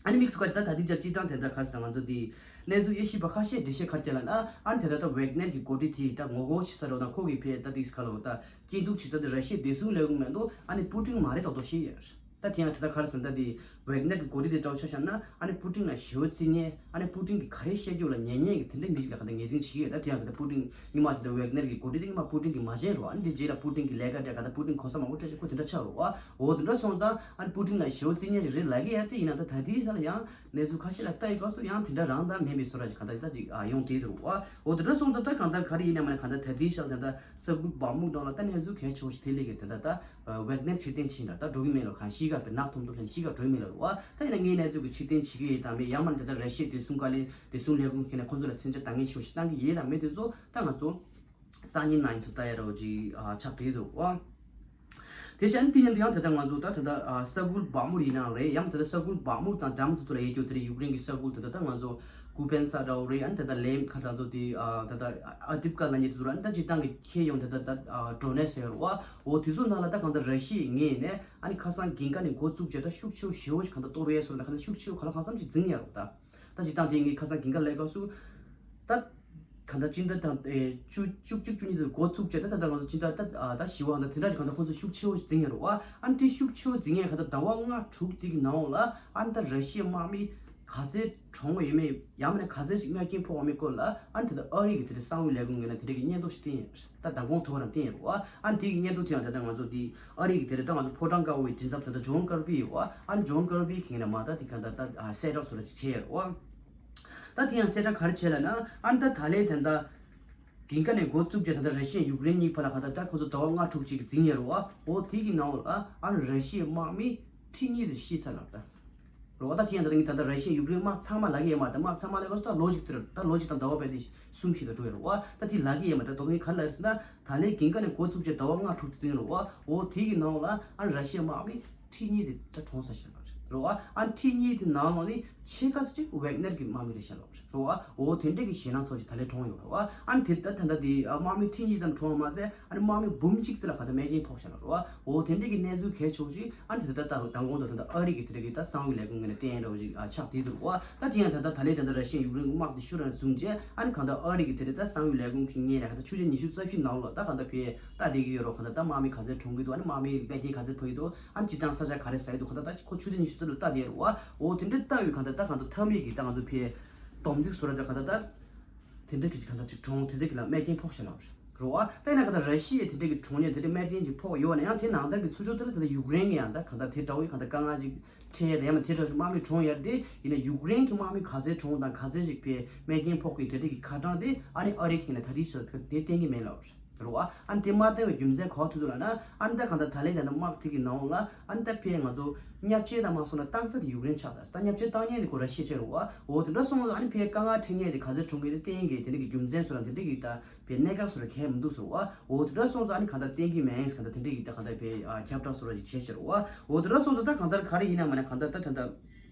ཨ་ནི་དམིགས་སུ་བཀར་ད་ད་ལྟའི་ཆར་སྤྱིར་བཏང་དེ་འདྲ་ག་རེ་ཟེར་ང་ཚོ་འདི་གནས་ཚུལ་དབྱེ་ཞིབ་པ་ཁ་ཤས་འགྲེལ་བཤད་ག་རེ་བྱས་ལབ་ན་ཨ་ནི་དེ་ད་ལྟ་ཝེག་ནར་གྱི་འགོ་ཁྲིད་དེ་ད་ངོ་རྒོལ་བྱེད་ས་རོགས་དང་ཁོ་གི་ཕེ་ད་དེ་ག་ལ་ད་སྐྱོན་འཛུགས་བྱེད་ས་དེ་ར་ཤི་ཡའི་བདེ་སྲུང་ལས་ཁུངས་མ་གཏོགས་ཨ་ནི་པུ་ཏིན་མ་རེད་ཏོག་ཏོག་བཤད་ཡོད། ད་དེ་ཡང་དེ་ལྟར་ག་རེ་ཟེར་ན། ད་དེ་ཝེག་ནར་གྱི་འགོ་ཁྲིད་དེ་འདྲ་བོ་ཆ་བཞག་ན། ཨ་ནི་པུ་ཏིན་ལ་ཞེ་པོ་བརྩི་མཁན། ཨ་ནི་པུ་ཏིན་གྱིས་ག་རེ་བཤད་རྒྱུ་ལ་ཉན་མཁན་གྱི་དེ་འདྲའི་མི་ཞིག་ལ་གང་ལྟར་ངོས་འཛིན་བྱེད་ཀྱི་ཡོད། ད་དེ་ཡང་གང་ལྟར་པུ་ཏིན་སྔོན་མ་དེ་འདྲ་ཝེག་ནར་གྱི་འགོ་ཁྲིད་དེ་སྔོན་མ་པུ་ཏིན་གྱིས་མ་བྱས་རོ། ཨ་ནི་དེ་རྗེས་ལ་པུ་ཏིན་གྱིས་ལས་ཀ་སྤྲད། གང་ལྟར་པུ་ཏིན་གོ་ས་མང་པོ་སྤྲད་བྱས་ཁོ་དེ་འདྲ་ཆགས་རོ། འོ་དེ་འདྲ་སོང་ཙང་ཨ་ནི་པུ་ཏིན་ལ་ཞེ་པོ་བརྩི་མཁན་ཞིག་རེད་ལབ་ཀྱི་ཡོད་དེ། ཡིན་ན་ད་ད་ལྟའི་ཆ་ལ་ཡང་གནས་ཚུལ་ཁ་ཤས་ལ་ལྟ་ཡི་སྐབས་སུ་ཡང་དེ་འདྲ་རང་ད་མིན་པའི་བཟོ་འདྲ་ཅིག་གང་ལྟར་ད་ཅིག་ཨ་ཡོང་བསྡད་འདུག་རོ། འོ་དེ་འདྲ་སོང་ཙང་ད་གང་ལྟར་ག་རེ་ཡིན་ན་མ་ན་གང་ལྟར་ད་ལྟའི་ཆ་ལ་ད་ད་ས་ཁུལ་བག་མུག་ནང་ལ་ད་གནས་ཚུལ་གལ་ཆེ་བོ་ཞིག་དེ་སླེབས་ཀྱི་ད་ད་ད། ཝེག་ནར་ཕྱིར་འཐེན་ཕྱིན་ལ་ད་འགྲོ་གི་མེད་ལ། གང་གཤིས་ཀ་པའི་ནག་ཐོམ་ཐོམ་བྱས་ནས་གཤིས་ཀ་འགྲོ་གི་མེད་ལ་རོ། ཨ་ད་ཡིན་ན་ངའི་གནས་ཚུལ་གྱི་ཕྱིར་འཐེན་བྱེད་ཀྱི་ཡོད་དམ་མེད། ཡང་མིན་ད་ལྟ་ར་ཤི་ཡའི་བདེ་སྲུང་བཀའ་བློན་བདེ་སྲུང་ལས་ཁུངས་ཁྱེད་ནས་ཁོང་ཚོ་ལ་མཚོན་ཆ་འདང་ངེས་ཤོག་ཞིག་བཏང་གི་ཡོད་དམ་མེད་དེ་ཚོ་ད་ང་ཚོ་སང་ཉིན་གནངས་ཉིན་ཚོ་ལྟ་ཡ་རོ་ཅིག་ཨ་ཆགས་བསྡད་འདུག་རོ། དེ་བྱས་ན་དེ་ཉིན་དུ་ཡང་ད་ལྟ་ང་ཚོ་ད་ད་ལྟ་ཨ་ས་ཁུལ་བག་མུག་ཡིན་ནའང་རེད། ཡང་ད་ལྟ་ས་ཁུལ་བག་མུག་དང་འགྲམ་དེ་ཚོ་ལ་ཡོད་རྒྱུ་དེ་རེད། ཡུཀ་རེན་གྱི་ས་ཁུལ་དེ་ད་ལྟ་ང་ཚོ་ཀུ་པན་ས་འདྲ་བོ་རེད། ཨ་ནི་ད་ལྟ་ལེམ་ཁ་ད་ཚོ་དེ་ཨ་ད་ལྟ་ཨ་དིབ་ཀ་ལ་ཉེ་དེ་ཚོ་ར། ཨ་ནི་ད་སྤྱིར་བཏང་གི་ཁྱེད་ཡོང་ད་ལྟ་ད་ཨ་ཌོ་ནེ་ཟེར་བ། འོ་དེ་ཚོ་ནང་ལ་ད་གང་ལྟར་ར་ཤི་ཡའི་ངོས་ནས་ཨ་ནི་ཁ་སང་འགན་ཁ་ནས་འགོ་བཙུགས་བྱས་ད་ཤུགས་ཆེ་བོ་ཞེ་བོ་ཞིག་གང་ལྟར་གཏོར་ཡས་སོང་ན། གང་ལྟར་ཤུགས་ཆེ་བོ་ག་ལ་གང་འཚམ་ཞིག་འཛིང་ཡ་རོགས་ད། ད་སྤྱིར་བཏང་དེ་ངས་ཁ་སང་འགན་ཁ་ལས་ཀ་སུ་ད་གང་ལྟར་སྤྱི་ཟླ་དང་ཨེ་བཅུ་བཅུ་གཅིག་བཅུ་གཉིས་ཚོ་འགོ་བཙུགས་བྱས་ད་ད་ད་ང་ཚོ་སྤྱི་ཟླ་ད་ཨ་ད་བཞི་པ་གང་ལྟར་དེ་འདྲ་ཞིག་གང་ལྟར་ཁོང་ཚོ་ཤུགས་ཆེ་བོ་ཞིག་འཛིང་ཡ་རོགས། ཨ་ཨ་ནི་དེ་ཤུགས་ཆེ་བོ་འཛིང་ཡས་གང་ལྟར་ཟླ་བ་ལྔ་དྲུག་དེ་གི་ནང་ལ་ཨ་ནི་ད་ར་ཤི་ཡའི་དམག་མི་ག་ཚད་གྲོངས་ཡོད་མེད། ཡང་མིན་ན་ག་ཚད་ཅིག་རྨས་སྐྱོན་ཕོག་པ་མེད་སྐོར་ལ་ཨ་ནི་ད་ལྟ་ཨ་རི་གི་དེ་འདྲ་གསང་བའི་ལས་ཁུངས་ངོས་ནས་དེ་འདྲ་གི་སྙན་ཐོ་ཞིག་བཏིང་ཡོད། ད་མདང་དགོང་ཐོག་རང་བཏིང་ཡོད་རེད་བ། ཨ་ནི་དེ་གི་སྙན་ཐོ་དེ་ཡང་ད་ལྟ་ང་ཚོ་དེ་ཨ་རི་གི་དེ་འདྲ་ད་ང་ཚོ་ཕོ་བྲང་དཀར་པོའི་མགྲིན་ཚབ་ད་ལྟ་ཇོན་ཀར་བི་ཡོད་བ། ཨ་ནི་ཇོན་ཀར་བི་གི་ངོས་ནས་མ་ད་དེ་ག་ད་ད་གསལ་བསྒྲགས་བཟོ་འདྲ་ཅིག་བྱས་ཡོད་རེད་བ། ད་དེ་ཡང་གསལ་བསྒྲགས་ག་རེ་བྱས་ལབ་ན། ཨ་ནི་ད་ད་ལན་ད་ལྟ་འགན་ཁ་ནས་འགོ་བཙུགས་བྱས་ད་ལྟ་ར་ཤི་ཡ་ཡུཀ་རེན་གཉིས་བར་ལ་ག་ད་ད་ཁོ་ཚོ་ཟླ་བ་ལྔ་དྲུག་ཅིག་འཛིང་ཡོད་རེད་བ། འོ་དེ་གི་ནང་ལ་ཨ་ནི་ར་ཤི་ཡའི་དམག་མི་ཁྲི་གཉིས་ཙམ་ཤི་ཚར་ལབ་ད། རེད་བ། ད་དེ་ཡང་ད་ལྟ་ངས་ད་ལྟ་ར་ཤི་ཡ་ཡུཀ་རེན་དམག་ཚང་མ་ལབ་ཀྱི་ཡོད་མ་རེད། དམག་ཚང་མ་ལབ་ཀྱི་ཡོད་ད་ལོ་གཅིག་དེར་ད་ལོ་གཅིག་དང་ཟླ་བ་བརྒྱད་དེ་གསུམ་བཞི་ལ་འགྲོ་ཡོད་རེད་བ། ད་དེ་ལབ་ཀྱི་ཡོད་མ་རེད། ད་དོན་ངས་ག་རེ་ལབ་ཟེར་ན། ད་ལན་འགན་ཁ་ནས་འགོ་བཙུགས་བྱས་ཟླ་བ་ལྔ་དྲུག་ཙམ་རེད་བ། འོ་དེ་གི་ནང་ལ་ཨ་ར་ཤི་ཡའི་དམག་མི་ཁྲི་གཉིས་དེ་ད་གྲོངས་ཚར་ཤག་ལབ་རེད་བ། ཨ་ཁྲི་གཉིས་དེ་ནང་ལོགས་ནས་ཕྱེད་ཀ་ཙམ་ཅིག་ཝེག་ནར་གྱི་དམག་མི་རེད་ཤག་ལབ་རེད་བ། འོ་དེ་འདྲ་གི་ཞེད་སྣང་ཚོར་ཞིག་ད་ལན་གྲོངས་ཡོད་རེད་བ། ཨ་དེ་ད་ད་ལྟ་དེ་དམག་མི་ཁྲི་གཉིས་ཙམ་གྲོངས་མ་ཟད། ཨ་ནི་དམག་མི་འབུམ་གཅིག་ཙམ་ལ་ག་ད་རྨས་སྐྱོན་ཕོག་ཤག་ལབ་རེད་བ། འོ་དེ་འདྲ་གི་གནས་ཚུལ་གལ་ཆེ་བོ་ཞིག་ཨ་ནི་དེ་ད་ལྟ་མདང་དགོང་དུ་ད་ལྟ་ཨ་རི་གི་དེ་འདྲ་གི་ད་གསང་བའི་ལས་ཁུངས་ངོས་ནས་བསྟན་ཡ་འདྲ་བོ་ཞིག་ཨ་ཆགས་བསྡད་འདུག་རེད་བ། ད་དེ་ཡང་ད་ལྟ་ད་ལན་ད་ལྟ་ར་ཤི་ཡ་ཡུཀ་རེན་གྱི་དམག་དེ་ཤུགས་རང་བཟུང་རྗེས། ཨ་ནི་གང་ལྟར་ཨ་རི་གི་དེ་འདྲ་ད་གསང་བའི་ལས་ཁུངས་ཀྱི་ངོས་ནས་གང་ལྟར་ཆུ་ཚོད་ཉི་ཤུ་རྩ་བཞི་ནང་ལོགས་ད་གང་ལྟར་བས་ལྟ་བསྡད་ཀྱི་ཡོད་རེད། གང་ལྟར་ད་དམག་མི་ག་ཚོད་གྲོངས་ཀྱི་འདུག་ཨ་ནི་དམག་མིའི་རྨས་སྐྱོན་ག་ཚོད་ཕོག་གི་འདུག་ཨ་ནི་སྤྱིར་བཏང་ས་ཆ་ག་རེ་ཟ་ཡི་འདུག་གང་ལྟར་ད་ཁོ་ཆུ་ཚོད་ཉི་ཤུ་རྩ་བཞི་ལ་ལྟ་བསྡད་ཡོད་རེད་བ། འོ་དེ་འདྲ་ལྟ་བའི་གང་ལྟར་ད་གང་ལྟར་མཐའ་མའི་གི་ད་ང་ཚོ་བས་སྡོམ་རྩིས་བཟོ་འདྲ་ད་གང་ལྟར་ད། དེ་འདྲ་གི་གང་ལྟར་ཅིག་གྲོངས། དེ་འདྲ་གི་ལ་རྨས་སྐྱོན་ཕོག་ཤག་ལབ་རེད་བ། ད་ཡིན་ན་གང་ལྟར་ར་ཤི་ཡའི་དེ་འདྲ་གི་གྲོངས་ནས་དེ་འདྲ་རྨས་སྐྱོན་ཅིག་ཕོག་ཡོད་ན་ཡང་། དེ་ནང་ལྟར་གི་ཚུར་ཕྱོགས་དེ་ལ་ད་ལྟ་ཡུཀ་རེན་གི་ཡང་ད་གང་ལྟར་དེ་འདྲ་བོའི་གང་ལྟར་དཀའ་ངལ་ཅིག་འཕྲད་ཡ་ད། ཡང་ན་དེ་འདྲ་བོའི་དམག་མི་གྲོངས་ཡ་དེ་ཡིན་ན་ཡུཀ་རེན་གི་དམག་མི་ག་ཚད་གྲོངས་དང་ག་ཚད་ཅིག་བས་རྨས་སྐྱོན་ཕོག་གི་དེ་འདྲ་གི་ཁ་གྲངས་དེ་ཨ་ནི་ཨ་རི་གི་ནས་ད་ལྟའི་ཆར་དེ་བསྟན་གི་མེད་ལབ་རེད། རེད་བ། ཨ་ནི་དེ་མ་བསྟན་པའི་རྒྱུ་མཚན་ག་པར་ཐུག་འདུག་ལབ་ན། ཨ་ནི་ད་གང་ལྟར་ད་ལན་ད་ལྟ་དམག་དེ་གི་ནང་ལ་ཨ་ནི་ད་ཕར་ང་ཚོ་མཉམ་ཞུགས་དང་མ་སོང་ན་བཏང་ས་དེ་ཡུཀ་རེན་ཆགས་ད། ད་མཉམ་ཞུགས་བཏང་མཁན་དེ་ཁོ་ར་ཤི་ཡ་ཆགས་རེད་བ། འོ་དེ་འདྲ་སོང་ཙང་ཨ་ནི་ཕར་དཀའ་ངལ་འཕྲད་མཁན་དེ་ག་ཚོད་གྲོངས་མཁན་དེ་བསྟན་གི་དེ་འདྲ་གི་རྒྱུ་མཚན་བཟོ་ན་དེ་འདྲ་གི་ད་ཕར་གནད་འགག་བཟོ་ན་གལ་མི་འདུག་ཟེར་བ། འོ་དེ་འདྲ་སོང་ཙང་ཨ་ནི་གང་ལྟར་བསྟན་གི་མེད་གང་ལྟར་དེ་འདྲ་གི་ད་གང་ལྟར་ཕར་ཨ་ཁྱབ་བསྒྲགས་བཟོ་ར་ཅིག་བྱས་ཤག་རེད་བ། འོ་དེ་འདྲ་སོང་ཙང་ད་གང་ལྟར་ག་རེ་ཡིན་ན་མ་ན་གང་ལྟར་ད་ད་ད།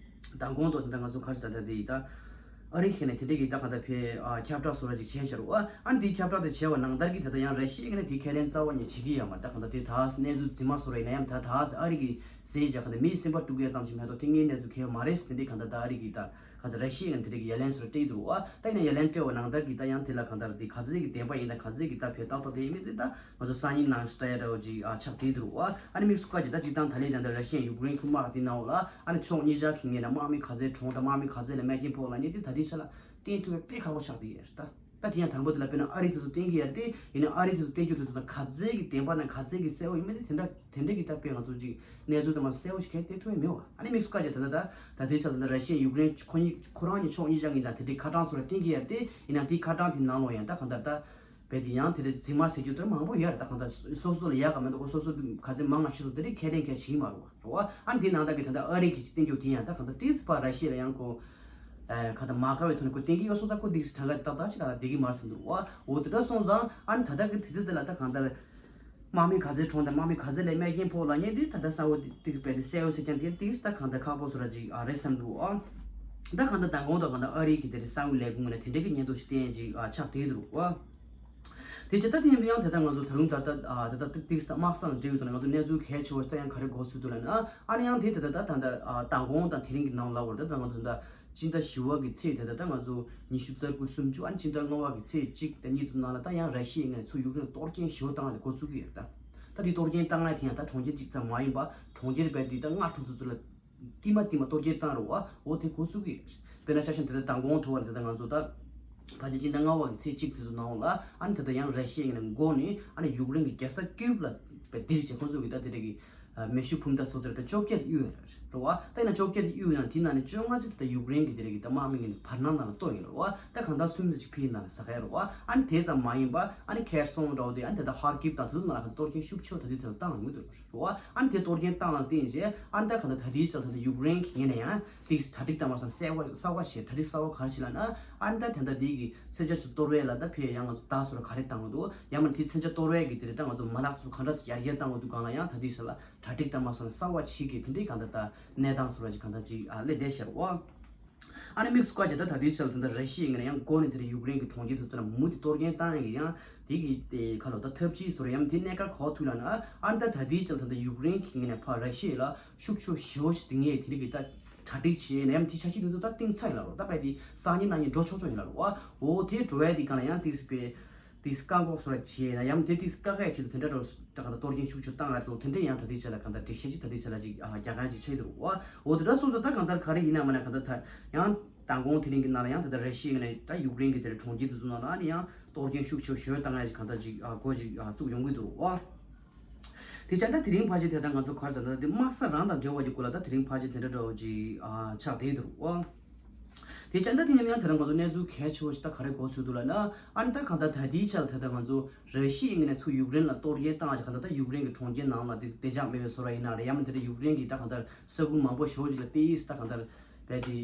མདང་དགོང་དུ་དེ་འདྲ་ང་ཚོ་ག་རེ་ཟ་ད་དེ་ཡིན་ད། ཨ་རི་ཁ་ནས་དེ་འདྲ་གི་ད་གང་ལྟར་ཕར་ཨ་ཁྱབ་བསྒྲགས་བཟོ་འདྲ་ཅིག་བྱས་ཤག་རེད་བ། ཨ་ནི་དེ་ཁྱབ་བསྒྲགས་དེ་བྱས་པ་ནང་ལྟར་གི་ད་ལྟ་ཡང་ར་ཤི་ཡ་ཁ་ནས་དེ་ཁས་ལེན་རྩ་བ་ཉིད་བྱེད་ཀྱི་ཡོད་མ་རེད། ད་གང་ལྟར་དེ་ད་གནས་ཚུལ་རྫུན་མ་བཟོ་འདྲ་ཡིན་ན་ཡང་ད་ད་ཨ་རི་གིས་ཟེར་བྱས་གང་ལྟར་མིའི་སེམས་པ་དཀྲུག་ཡ་ཙམ་ཞིག་མ་གཏོགས་དེ་སྔའི་གནས་ཚུལ་གང་ཡང་མ་རེད་ཟེར། དེ་འདྲ་གང་ལྟར་ད་ཨ་རི་གིས་ད་ག་ཚོད་ར་ཤི་ཡ་ཁ་ནས་དེ་འདྲ་གི་ཡ་ལན་བཟོ་འདྲ་སྤྲད་ཀྱི་འདུག་བ། ད་ཡིན་ན་ཡ་ལན་སྤྲད་པ་ནང་ལྟར་གི་ད་ཡང་དེ་ལ་གང་ལྟར་དེ་ག་ཚོད་ཀྱི་བདེན་པ་ཡིན་ད་ག་ཚོད་ཀྱི་ད་ཕར་ཏག་ཏག་དེ་ཡིན་མིན་དེ་ད། ང་ཚོ་སང་ཉིན་ནང་ཞུ་ལྟ་ཡ་འདྲ་བོ་ཅིག་ཨ་ཆགས་བསྡད་འདུག་བ། ཨ་ནི་དམིགས་སུ་བཀར་ཅིག་ད་སྤྱིར་བཏང་ད་ལན་ད་ལྟ་ར་ཤི་ཡ་ཡུཀ་རེན་གྱི་དམག་དེ་ནང་ལ་ཨ་ནི་ཕྱོགས་གཉིས་ཆ་གི་ངོས་ནས་དམག་མི་ག་ཚད་གྲོངས་དང་དམག་མི་ག་ཚད་ལ་རྨས་སྐྱོན་ཕོག་ལབ་མཁན་དེ་ད་ལྟའི་ཆ་ལ་བསྟན་ཐུབ་པ་དཔེ་ཁག་པོ་ཆགས་བསྡད་ཡོད་རེད་ད། ད་དེ་ཡང་དང་པོ་དེ་ལ་དཔེར་ན་ཨ་རི་དེ་ཚོ་བསྟན་གྱི་ཡོད་རེད་དེ། ཡིན་ན་ཨ་རི་དེ་ཚོ་བསྟན་རྒྱུ་དེ་ཚོ་དང་ག་ཚད་ཀྱི་བདེན་པ་དང་ག་ཚད་ཀྱི་གསལ་བོ་ཡིན་མིན་དེ་དེ་འདྲ་དེ་འདྲ་གི་ད་དཔེ་ང་ཚོ་ཅིག་གནས་ཚུལ་དང་མ་གསལ་བོ་ཞིག་གང་ཡང་བསྟན་ཐུབ་ཡ་མེད་བ། ཨ་ནི་དམིགས་སུ་བཀར་ཅིག་ད་ལྟ་ད་ད་ལྟའི་ཆ་ལ་ད་ར་ཤི་ཡ་ཡུཀ་རེན་ཁོ་གཉིས་ཁོ་རང་གཉིས་ཕྱོགས་གཉིས་ཆ་གཉིས་དང་དེ་འདྲའི་ཁ་གྲངས་སོགས་ལ་བསྟན་གྱི་ཡོད་རེད་དེ། ཡིན་ན་དེའི་ཁ་གྲངས་དེ་ནང་ལོགས་ཡང་ད་གང་ལྟར་ད། རྦད་དེ་ཡང་དེ་འདྲ་རྫུན་མ་ཟེར་རྒྱུ་དེ་མང་པོ་ཡོད་རེད། ད་གང་ལྟར་སོ་སོ་ལ་ཡག་ག་མེད་འདུག་གོ། སོ་སོ་ག་ཚོད་མང་ང་ཤི་སོང་དེ་འདྲའི་ཁས་ལེན་མཁན་ཞིག་མ་རེད་བ། རེད་བ། ཨ་ནི་དེའི་ནང་ལྟར་གྱི་ད་ལྟ་ཨ་རི་གིས་ཅིག་བསྟན་རྒྱུ་དེ་ཡང་ད་གང་ལྟར་ཏོག་ཙམ་ཕར་ར་ཤི་ཡ་ལ་ཡང་ཁོ། ཨ་གང་ལྟར་མ་དགའ་བའི་ཐོག་ནས་ཁོ་བསྟན་གྱི་ཡོད་སོང་ཙང་ཁོ་འདི་གྲངས་ཀ་ཏག་ཏག་ཅིག་ད་ལྟ་བསྡད་ཀྱི་མ་རེད་བསམ་འདུག་བ། འོ་དེ་འདྲ་སོང་ཙང་ཨ་ནི་ད་ལྟ་གི་དུས་ཚོད་དེ་ལ་ད་གང་ལྟར། དམག་མི་ག་ཚོད་གྲོངས་དང་དམག་མི་ག་ཚོད་ལ་རྨས་སྐྱོན་ཕོག་ལབ་མཁན་དེ་ད་ལྟ་གསལ་བོ་དེ་དེ་རྦད་དེ་གསལ་བོ་ཟེར་མཁན་དེ་ཏོག་ཙམ་ད་གང་ལྟར་ཁག་པོ་བཟོ་འདྲ་ཅིག་ཨ་རེད་བསམ་འདུག་ཨ། ད་གང་ལྟར་མདང་དགོང་དང་གང་ལྟར་ཨ་རི་གི་དེ་རེད་གསང་བའི་ལས་ཁུངས་ནས་དེ་འདྲ་གི་སྙན་ཐོ་ཞིག་བསྟན་ཅིག་ཨ་ཆགས་བསྡད་འདུག་ཨ། དེ་བྱས་ད་དེ་ཡིན་ཡང་དེ་ད་ང་ཚོ་ད་རུང་ད་ལྟ་ཨ་ད་ལྟ་ཏིག་ཏིག་ད་དམག་ས་ལ་འབྲེལ་ཡོད་དུ་ན་ང་ཚོ་གནས་ཚུལ་གལ་ཆེ་བ་ཞིག་ད་ཡང་ག་རེ་གོ་ཚུལ་འདུག་ལབ་ན། ཨ་ནི་ཡང་དེ་ད་ལྟ་ད་ད་ཨ་མདང་དགོང་དང་དེ་རིང་གི་ནང་ལབ་བར་ད་ད་ང་ཚོ་ད་སྤྱི་ཟླ་བཞི་པ་གི་ཚེས་དེ་ད་ད་ང་ཚོ་ཉི་ཤུ་རྩ་དགུ་སུམ་ཅུ། ཨ་ནི་སྤྱི་ཟླ་ལྔ་པ་གི་ཚེས་གཅིག་དང་གཉིས་ཚོ་ནང་ལ་ད་ཡང་ར་ཤི་ཡའི་ངོས་ནས་ཚུར་ཡུཀ་རེན་གཏོར་སྐྱོན་ཞེ་པོ་བཏང་ཡ་དེ་འགོ་བཙུགས་ཀྱི་ཡོད་ད། ད་དེ་གཏོར་སྐྱོན་བཏང་ཡ་དེ་ཡང་ད་གྲོང་ཁྱེར་གཅིག་ཙམ་མ་ཡིན་པ་གྲོང་ཁྱེར་རྦད་དེ་ད་ལྔ་དྲུག་ཙམ་ཙམ་ལ་ཏི་མ་ཏི་མ་གཏོར་སྐྱོན་བཏང་རུ་བ་འོ་དེ་འགོ་ཚུགས་ཀྱི་རེད། དཔེར་ན་ཆ་བཞག་ན་དེ་ད་མདང་དགོང་ཐོག་བར་དེ་ད་ང་ཚོ་ད་ཕལ་ཆེར་སྤྱི་ཟླ་ལྔ་པ་གི་ཚེས་གཅིག་དེ་ཚོ་ནང་ལ་ཨ་ནི་དེ་ད་ཡང་ར་ཤི་ཡའི་ངོས་ནས་འགོ་ནས་ཨ་ནི་ཡུཀ་རེན་གྱི་རྒྱལ་ས་ཀིའུབ་ལ་རྦད་དེ་རེད་བྱས་ཁོང་ཚོ་གི་ད་དེ་འདྲ་གི་མེ་ཤུགས་འཕུར་མདའ་བཟོ་དེར་བཅོ་བརྒྱད་གཡུག་ཡོད་རེད་བ། ད་ཡིན་ན་བཅོ་བརྒྱད་གཡུག་ཡང་དེ་ནང་ནས་བཅོ་ལྔ་ཙམ་དེ་ད་ཡུཀ་རེན་གྱི་དེ་རིགས་ཀྱི་ད་དམག་མི་ངོས་ནས་བར་སྣང་ནང་ལ་གཏོར་ཡོད་རེད་བ། ད་གང་ལྟར་སུམ་ཙམ་ཅིག་ཕི་ཡི་ནང་ལ་ཟ་ག་ཡོད་རེད་བ། ཨ་ནི་དེ་ཙམ་མ་ཡིན་པ་ཨ་ནི་ཁེར་སོང་འདྲ་བོ་དེ་ཨ་ནི་དེ་ད་ཧར་ཀིབ་དང་དེ་ཚོ་ནང་ལ་གཏོར་སྐྱོན་ཤུགས་ཆེ་བ་ད་དེ་ཚོ་ལ་བཏང་ཡོང་གི་འདུག་རེད་བ། ཨ་ནི་དེ་གཏོར་སྐྱོན་བཏང་ལ་བརྟེན་བྱས་ཨ་ནི་ད་གང་ལྟར་ད་དེའི་ཆ་ལ་ད་ཡུཀ་རེན་གྱི་ངོས་ནས་ཡང་དེ་གྲ་སྒྲིག་དང་མ་སོང་གསར་བ་གསར་བ་བྱས་གྲ་སྒྲིག་གསར་བ་ག་རེ་བྱས་ལབ་ན་ཨ་ནི་ད་དེ་ད་དེ་གི་མཚོན་ཆ་ཚོ་གཏོར་བས་ལ་ད་ཕི་ཡ་ཡང་ང་ཚོ་ད་སོ་ལ་ག་རེ་བཏང་གི་འདུག་ཡང་མིན་དེ་མཚོན་ཆ་གཏོར་བས་གི་དེ་རེད་ད་ང་ཚོ་མ་ལག་ཚོ་ག་འདྲ་སེ་ཡར་རྒྱས་བཏང་གི་འདུག་གང་ལ་ཡང་ད་དེའི་ཆ་ལ་གྲ་སྒྲིག་དང་མ་སོང་གསར་བ་ཞིག་གིས་དེ་འདྲའི་གང་ལྟར་ད་གནས་སྟངས་སོགས་ལ་ཅིག་གང་ལྟར་ཅིག་ཨ་སླེབས་བསྡད་ཤག་འོ། ཨ་ནི་དམིགས་སུ་བཀར་བྱས་ད་ད་ལྟའི་ཆར་ལ་ད་ལྟ་ར་ཤི་ཡའི་ངོས་ནས་ཡང་འགོ་ནས་དེ་རིང་ཡུཀ་རེན་གྱི་གྲོང་ཁྱེར་དེ་ཚོ་ལ་མུ་མཐུད་གཏོར་སྐྱོན་བཏང་ཡིན་ཡང་དེ་གི་དེ་ག་ལོ་ད་ཐབས་ཇུས་སོགས་ཡང་དེ་གནད་འགག་ག་ཐུག་ལབ་ན་ཨ་ནི་ད་ད་ལྟའི་ཆར་ལ་ད་ལྟ་ཡུཀ་རེན་གྱི་ངོས་ནས་ཕར་ར་ཤི་ཡ་ལ་ཤུགས་ཆེ་ཞེ་པོ་ཞིག་འཛིང་ཡས་དེ་རིང་གི་ད་གྲ་སྒྲིག་བྱས་ནས་ཡང་དེ་འཆར་གཞི་དེ་ཚོ་ད་གཏིང་ཚ་ཡིན་ལབ་རོགས་ད་དཔེ་དེ་སང་ཉིན་གནངས་ཉིན་འགྲོ་ཆོག་ཆོག་ཡིན་ལབ་རོགས་འོ་དེ་འགྲོ་ཡས་དེ་གང་ལ་ཡང་དེ་སི་པའི། ཏིས་བཀག་འགོག་སོགས་བྱས་ན་ཡང་དེ་ཏིས་བཀག་ཡ་ཆེད་དུ་དེ་འདྲ་འགྲོ་ད་ག་ད་གཏོར་སྐྱོན་ཤུགས་ཆེ་བཏང་ཡ་ཚོ་དེ་འདྲ་ཡང་ད་ལྟའི་ཆ་ལ་གང་ལྟར་འགྲེལ་བཤད་ཅིག་ད་ལྟའི་ཆ་ལ་ཅིག་ཨ་རྒྱག་མཁན་ཅིག་ཆགས་འདུག་བ། འོ་དེ་འདྲ་སོང་ཙང་ད་གང་ལྟར་ག་རེ་ཡིན་ན་མིན་ན་གང་ལྟར་ད་ཡང་མདང་དགོང་དེ་རིང་གི་ནང་ལ་ཡང་ད་ལྟ་ར་ཤི་ཡའི་ངོས་ནས་ད་ཡུཀ་རེན་གྱི་དེ་རིང་གྲོང་ཁྱེར་དེ་ཚོ་ནང་ལ་ཨ་ནི་ཡང་གཏོར་སྐྱོན་ཤུགས་ཆེ་ཞེ་པོ་བཏང་ཡ་ཅིག་གང་ལྟར་ཅིག་ཨ་འགོ་ཅིག་ཨ་བཙུགས་ཡོང་གི་འདུག་བ། དེ་བྱས་ད་དེ་རིང་ཕལ་ཆེར་དེ་ལྟར་ང་ཚོ་ག་རེ་ཟེར་ན་ད་དེ་དམག་ས་རང་དང་འབྲེལ་བ་ཡོད་དགོས་ལ་ད་དེ་རིང་ཕལ་ཆེར་དེ་འདྲ་འདྲ་བོ་ཅིག་ཨ་ཆགས་བསྡད་འདུག་བ། དེ་བྱས་ད་དེ་ནས་ཡང་དེ་རིང་ང་ཚོ་གནས་ཚུལ་གལ་ཆེ་བོ་ཞིག་ད་ག་རེ་གོ་ཚུལ་འདུག་ལབ་ན་ཨ་ནི་ད་གང་ལྟར་ད་ལྟའི་ཆར་ད་ལྟ་ང་ཚོ་ར་ཤི་ཡའི་ངོས་ནས་ཚུར་ཡུཀ་རེན་ལ་གཏོར་སྐྱོན་བཏང་ཅིག་གང་ལྟར་ད་ཡུཀ་རེན་གྱི་གྲོང་ཁྱེར་ནང་ལ་དེ་བདེ་འཇགས་མེད་པའི་བཟོ་འདྲ་ཡིན་ན་རེད་ཡང་མིན་དེ་འདྲ་ཡུཀ་རེན་གྱི་ད་གང་ལྟར་ས་ཁུལ་མང་པོ་ཞེ་པོ་ཅིག་ལ་ཏིས་ད་གང་ལྟར་བས་དེ་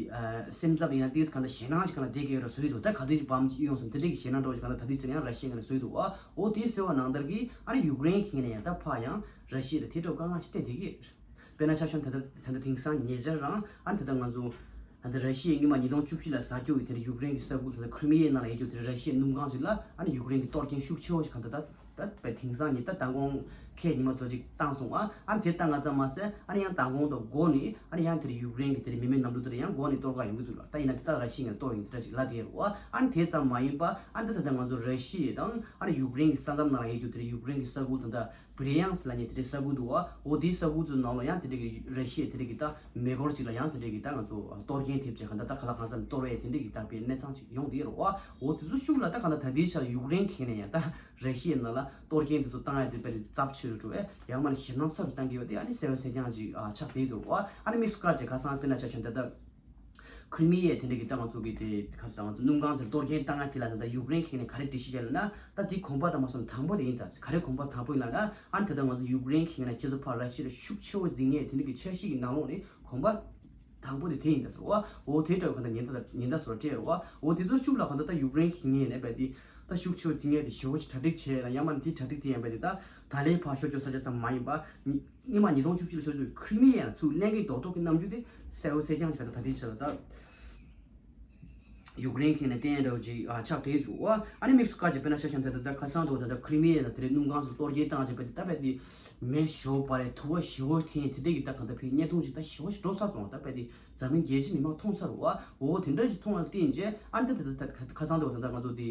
སེམས་འཚབ་ཡིན་ན་ཏིས་གང་ལྟར་ཞེད་སྣང་ཅིག་གང་ལ་བསྡད་ཀྱི་ཡོད་ར་བཟོ་ཡི་འདུག་ད་ག་དུས་ཅིག་བམ་ཅིག་གཡུག་ཡོང་སོང་དེ་འདྲ་གི་ཞེད་སྣང་འདྲ་བོ་ཅིག་གང་ལ་ད་ལྟའི་ཆར་ཡང་ར་ཤི་ཡའི་ངོས་ནས་བཟོ་ཡི་འདུག་བ། འོ་དེ་ཟེར་བ་ནང་ལྟར་གྱི་ཨ་ནི་ཡུཀ་རེན་གྱི་ངོས་ནས་ཡང་ད་ཕར་ཡང་ར་ཤི་ཡ་ལ་དེ་འདྲ་དཀའ་ངལ་ཞིག་སྤྲད་བསྡད་ཀྱི་ཡོད། དཔེར་ན་ཆ་བཞག་ན་ད་ལྟ་ད་ལྟ་དེང་སང་ཉེ་ཆར་རང་ཨ་ནི་ད་ལྟ་ང་ཚོ་ད་ལྟ་ར་ཤི་ཡའི་སྔོན་མ་ཉིས་སྟོང་བཅུ་བཞི་ལ་ཟ་རྒྱུ་ཡི་དེ་འདྲ་ཡུཀ་རེན་གྱི་ས་ཁུལ་ད་ལྟ་ཁྲི་མི་ཡའི་ནང་ལ་ཡོད་རྒྱུ་དེ་འདྲ་ར་ཤི་ཡའི་སྣུམ་ཁང་ཞིག་ལ་ཨ་ནི་ཡུཀ་རེན་གྱི་གཏོར་སྐྱོན་ཤུགས་ཆེ་བོ་ཞིག་གང་ལྟར་ད་ད་དཔེ་དེང་སང་ཉིན་ད་མདང་དགོང་ཁལ་ཉི་མ་ཚོ་ཅིག་བཏང་སོང་ཨ་ཨ་ནི་དེ་བཏང་ང་ཙམ་མ་ཟད་ཨ་ནི་ཡང་མདང་དགོང་དང་འགོ་ནས་ཨ་ནི་ཡང་དེ་འདྲ་ཡུཀ་རེན་གྱི་དེ་འདྲ་མི་མེད་གནམ་གྲུ་དེ་འདྲ་ཡང་འགོ་ནས་གཏོར་ག་ཡོང་གི་འདུག་ལ་ད་ཡིན་ན་དེ་ད་ར་ཤི་ཡའི་ངོས་ནས་གཏོར་ཡོང་དེ་འདྲ་ཅིག་ལབ་བསྡད་ཡོད་རེད་བ། ཨ་ནི་དེ་ཙམ་མ་ཡིན་པ་ཨ་ནི་ད་ད་ལྟ་ང་ཚོ་ར་ཤི་ཡ་དང་ཨ་ནི་ཡུཀ་རེན་གྱི་ས་མཚམས་ནང་ལ་ཡོད་རྒྱུ་དེ་འདྲ་ཡུཀ་རེན་གྱི་ས་ཁུལ་ད་ལྟ་བི་རི་ཡང་སི་ལབ་མཁན་དེ་འདྲའི་ས་ཁུལ་འདུག་བ། འོ་དེའི་ས་ཁུལ་ཚོའི་ནང་ལ་ཡང་དེ་འདྲའི་གི་ར་ཤི་ཡའི་དེ་འདྲའི་གི་ད་མེ་འཁོར་ཅིག་ལ་ཡང་དེ་འདྲའི་གི་ད་ང་ཚོ་གཏོར་སྐྱོན་ཐེབས་བྱས་གང་ལྟར་ད་ཁ་ལག་གང་ས་ནས་གཏོར་བས་དེ་འདྲའི་གི་ད་དཔེ་གནས་སྟངས་ཅིག་ཡོང་བསྡད་ཡོད་རེད་བ། འོ་དེ་ཚོ་ཤུགས་ལ་ད་གང་ལྟར་ད་ལྟའི་ཆར་ཡུཀ་རེན་གྱི་ནས་ཡང་ད་ར་ཤི་ཡའི་ནང་ལ་གཏོར་སྐྱོན་དེ་ཚོ་བཏང་ཡ་དེ་དཔེ་ཚབས་ཆེ་རུ་འགྲོ་བས་ཡང་མ་ནས་ཞེད་སྣང་ཚ་རུ་བཏང་གི་ཡོད་དེ་ཨ་ནི་གསལ་བོ་གསལ་རྐྱང་ཅིག་ཆགས་བསྡད་ཡོད་རེད་བ། ཨ་ནི་དམིགས་སུ་བཀར་བྱས་ཁ་སང་དཔེར་ན་ཆ་བཞག་ན་ད་ལྟ། ཁྲི་མི་ཡའི་དེ་འདྲ་གི་ད་ང་ཚོ་གི་དེ་ག་ཟེར་ང་ཚོ་སྣུམ་ཁང་ཚོ་གཏོར་སྐྱོན་བཏང་ཡ་དེ་ལ་ད་ལྟ་ཡུཀ་རེན་གྱི་ནས་ག་རེ་འགྲེལ་བཤད་བྱས་ལབ་ན་ད་དེ་གོམ་པ་ད་མ་སོང་དང་པོ་དེ་ཡིན་ད་ག་རེ་གོམ་པ་དང་པོ་ཡིན་ལབ་ན་ཨ་ནི་ད་ལྟ་ང་ཚོ་ཡུཀ་རེན་གྱི་ནས་ཁྱེད་ཚོ་ཕར་ར་ཤི་ཡ་ལ་ཤུགས་ཆེ་བོ་འཛིང་ངེས་དེ་འདྲ་གི་འཆར་གཞི་གི་ནང་ལོགས་ནས་གོམ་པ་དང་པོ་དེ་དེ་ཡིན་ད་ཟེར་བ། འོ་དེ་འདྲ་ག་ད་ཉེན་བརྡ་ཉེན་བརྡ་སོགས་སྤྲད་རེད་བ། འོ་དེ་ཚོ་ཤུགས་ལ་ག་ད་ད་ཡུཀ་རེན་གྱི་ངས་ནས་བས་དེ་ད་ཤུགས་ཆེ་བོ་འཛིང་ངེས་དེ་ཞེ་བོ་ཞིག་གྲ་སྒྲིག་བྱས་ལ་ཡང་མ་ནི་དེ་གྲ་སྒྲིག་དེ་ཡང་བས་དེ་ད་ད་ལན་ཕར་ཤོར་ཆོག་ས་ཆ་ཙམ་མ་ཡིན་པ། སྔོན་མ་ཉིས་སྟོང་བཅུ་གཅིག་ལ་ཤོར་དུས་ཁྲི་མི་ཡ་ལ་ཚུར་ལེན་གྱི་རྡོག་རྡོག་གི་རྣམ་འགྱུར་དེ་གསལ་པོ་གསལ་རྐྱང་ཞིག་ད་ལྟ་དེ་ཆ་ལ་ད་ཡུཀ་རེན་གྱི་ནས་བསྟན་འདྲ་བོ་ཅིག་ཨ་ཆགས་བསྡད་འདུག་ཨ་ནི་དམིགས་སུ་བཀར་ཅིག་དཔེར་ན་ཆ་བཞག་ན་ད་ལྟ་ཁ་སང་དུ་ད་ལྟ་ཁྲི་མི་ཡ་ལ་དེ་རིང་སྣུམ་ཁང་ཚོ་གཏོར་སྐྱོན་བཏང་བྱས་པ་དེ་ད་བས་དེ་མེ་ཞོ་པ་རེད་དུ་བ་ཞེ་བོ་འཐེན་དེ་འདྲ་གི་ད་གང་ལྟར་ཕའི་བརྙན་ཐུང་ཅིག་ད་ཞེ་བོ་ཞིག་འགྲོ་ཚར་སོང་ད་བས་དེ། འཛམ་གླིང་རྒྱལ་སྤྱི་མི་མང་མཐོང་ཚར་བ། འོ་དེ་འདྲ་ཞིག་མཐོང་བ་ལ་བརྟེན་རྗེས་ཨ་འདི་ད་ད་ད་ཁ་སང་དུ་ད་ལྟ་ང་ཚོ་དེ་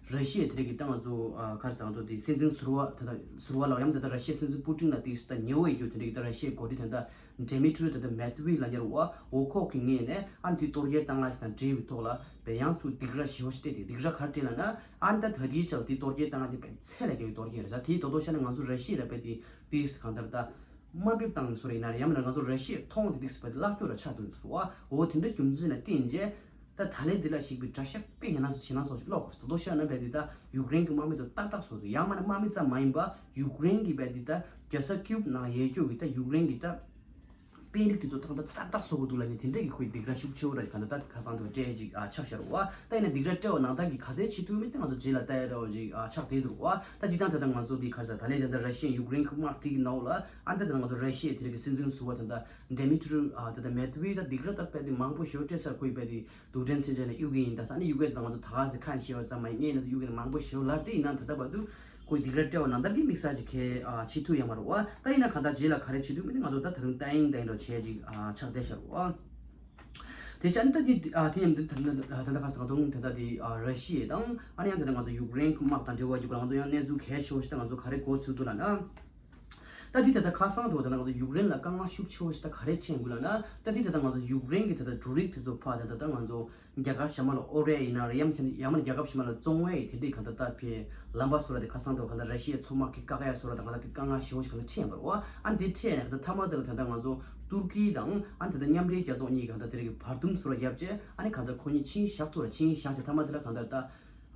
ར་ཤི་ཡའི་དེ་འདྲ་གི་ད་ང་ཚོ་ཨ་ག་རེ་ཟེར་ང་ཚོ་དེ་སྲིད་འཛིན་ཟུར་པ་ད་ལྟ་ཟུར་པ་ལ་ཡང་ད་ལྟ་ར་ཤི་ཡའི་སྲིད་འཛིན་པུ་ཏིན་ལ་དེ་ད་ཉེ་བོ་ཡི་རྒྱུ་དེ་འདྲ་གི་ད་ར་ཤི་ཡའི་འགོ་ཁྲིད་ད་ལྟ་ཌི་མི་ཏྲི་ད་ལྟ་མེད་ཝི་ལ་ཉེ་བ། འོ་ཁོག་གི་ངོས་ནས་ཨ་འདི་གཏོར་སྐྱོན་བཏང་ང་ཞིག་དང་འབྲེལ་བའི་ཐོག་ལ་བས་ཡང་ཚུར་སྡིགས་ར་ཞེ་བོ་ཞིག་སྤྲད་དེ་སྡིགས་ར་ག་རེ་སྤྲད་ལ་ན་ཨ་ད་ད་དེའི་ཆར་དེ་གཏོར་སྐྱོན་བཏང་ང་དེ་བས་ཚད་ལས་བརྒལ་བའི་གཏོར་སྐྱོན་རེད་ས་དེའི་དོ་དོ་ཤ་ན་ང་ཚོ་ར་ཤི་ཡ་ལ་བས་དེ་དེ་གང་ལྟར་ད། དམའ་འབེབས་བཏང་ནས་སོ་རེ་ཡིན་ན་རེ་ཡང་མིན་ན་ང་ཚོ་ར་ཤི་ཡའི་མཐོང་དེ་འདུག་ཟེར་བ་དེ་བརླག་སྐྱོ་ར་ཆགས་འདུག་ཟེར་བ། འོ་དེ་འདྲ་རྒྱུ་མཚན་ལ་བརྟེན་རྗེས་ད་ད་ལན་འདི་ལ་ཞིག་པའི་དགྲ་ཤ་དཔེ་ཡིན་ན་ཞེད་སྣང་སོགས་ཤིག་ལོག་གོ་ཟེར་དོ་ཤ་ན་བས་འདི་ད་ཡུཀ་རེན་གྱི་དམག་མི་ཚོ་ཏག་ཏག་བཟོ་འདུག་ཡང་མིན་ན་དམག་མི་ཙམ་མ་ཡིན་པ་ཡུཀ་རེན་གྱི་བས་འདི་ད་རྒྱལ་ས་ཀིའུབ་ནང་ཡོད་རྒྱུ་གི་ད་ཡུཀ་རེན་གྱི་ད་དཔོན་རིགས་དེ་ཚོ་ཏག་ཏག་ཏག་ཏག་བཟོ་གི་འདུག་ལ་ནི་དེ་འདྲ་གི་ཁོའི་སྡིགས་ར་ཤུགས་ཆེ་བོ་ར་ག་ད་ད་ཁ་སང་དུ་སྤྲད་ཅིག་ཨ་ཆགས་ཤར་བ། ད་ཡིན་ན་སྡིགས་ར་སྤྲད་བ་ནང་ད་གི་ག་ཚད་བྱེད་ཐུབ་མིན་དེ་ང་ཚོ་རྗེས་ལ་ལྟ་ཡ་འདྲ་བོ་ཅིག་ཨ་ཆགས་བསྡད་འདུག་བ། ད་སྤྱིར་བཏང་ད་ད་ང་ཚོ་འདི་ག་རེ་ཟེར་ད་ལན་ད་ད་ར་ཤི་ཡ་ཡུཀ་རེན་གྱི་དམག་དེ་གི་ནང་ལ་ཨ་ད་ད་ང་ཚོ་ར་ཤི་ཡའི་དེ་རིང་གི་སྲིད་འཛིན་ཟུར་པ་ད་ད་ཌི་མི་ཏྲི་ཨ་ད་ད་མེད་ཝི་ད་སྡིགས་ར་ད་དཔེ་དེ་མང་པོ་ཞེ་པོ་སྤྲད་ས་ཁོའི་དཔེ་དེ་རྡུལ་ཕྲན་མཚོན་ཆ་ནས་གཡུག་གི་ཡིན་ད་ས་ནི་གཡུག་གི་ད་ང་ཚོ་ད་ག་ཟེ་ཁ་ཡིན་ཤེས་པ་ཙམ་མ་ཡིན་ངས་ན་ད་གཡུག་གི་ན་མང་པོ་ཞེ་པོ་ལར་དེ་ཡིན་ན་ད་ད་བར་དུ་ཁོའི་སྡིགས་ར་སྤྲད་བ་ནང་ལྟར་གྱི་དམིགས་བསལ་གྱི་ཁའི་ཨ་བྱེད་ཐུབ་ཡ་མ་རེད་བ། ད་ཡིན་ན་ག་ད་རྗེས་ལ་ག་རེ་བྱེད་ཐུབ་མིན་ནི་ང་ཚོ་ད་ད་རུང་ལྟ་ཡིན་ལྟ་ཡིན་འདྲ་བྱས་ཅིག་ཨ་ཆགས་བསྡད་ཤག་བ། དེ་ཅན་ད་དེ་ཨ་དེ་ཡང་དེ་ད་ད་ད་ད་ཁ་སང་དུང་དེ་ད་དེ་ཨ་ར་ཤི་ཡ་དང་ཨ་ནི་ཡང་དེ་ད་ང་ཚོ་ཡུཀ་རེན་དམག་དང་འབྲེལ་བ་ཡོད་པ་ང་ཚོ་ཡང་གནས་ཚུལ་གལ་ཆེ་བ་ཞིག་ད་ང་ཚོ་ག་རེ་གོ་ཚུལ་འདུག་ལབ་ན། ད་འདི་ད་ལྟ་ཁ་སང་དུ་ད་ལྟ་ང་ཚོ་ཡུཀ་རེན་ལ་དཀའ་ངལ་ཤུགས་ཆེ་བོ་ཞིག་ད་ག་རེ་འཕྲད་ཡོང་གི་ལབ་ན། ད་འདི་ད་ལྟ་ང་ཚོ་ཡུཀ་རེན་གྱི་ད་ལྟ་འབྲུ་རིགས་དེ་ཚོ་ཕར་ད་ད་ལྟ་ང་ཚོ་རྒྱལ་ཁབ་གཞན་པ་ལ་ཨོ་རེ་ཡིན་ན་རེད། ཡང་མིན་ཡང་མིན་རྒྱལ་ཁབ་གཞན་པ་ལ་བཙོང་བའི་དེ་འདྲའི་གང་ལྟར་ད་ཕའི་ལམ་པ་བཟོ་ར་དེ་ཁ་སང་དུ་གང་ལྟར་ར་ཤི་ཡའི་མཚོ་དམག་གིས་བཀག་ཡ་བཟོ་ར་དང་གང་ལྟར་དེ་དཀའ་ངལ་ཞེ་བོ་ཞིག་གང་ལྟར་འཕྲད་ཡིན་པ་རེད་བ། ཨ་ནི་དེ་འཕྲད་ནས་གང་ལྟར་མཐའ་མ་དེ་ལ་ད་ལྟ་ང་ཚོ་ཏུར་ཀི་དང་ཨ་ནི་ད་ལྟ་མཉམ་འབྲེལ་རྒྱལ་ཚོགས་གཉིས་གང་ལྟར་དེ་རིགས་ཀྱི་བར་འདུམ་བཟོ་ར་བརྒྱབ་རྗེས་ཨ་ནི་གང་ལྟར་ཁོ་གཉིས་ཆིངས་བཞག་ཐུབ་ར། ཆིངས་བཞག་རྗེས་མཐའ་མ་དེ་ལ་གང་ལྟར་ད་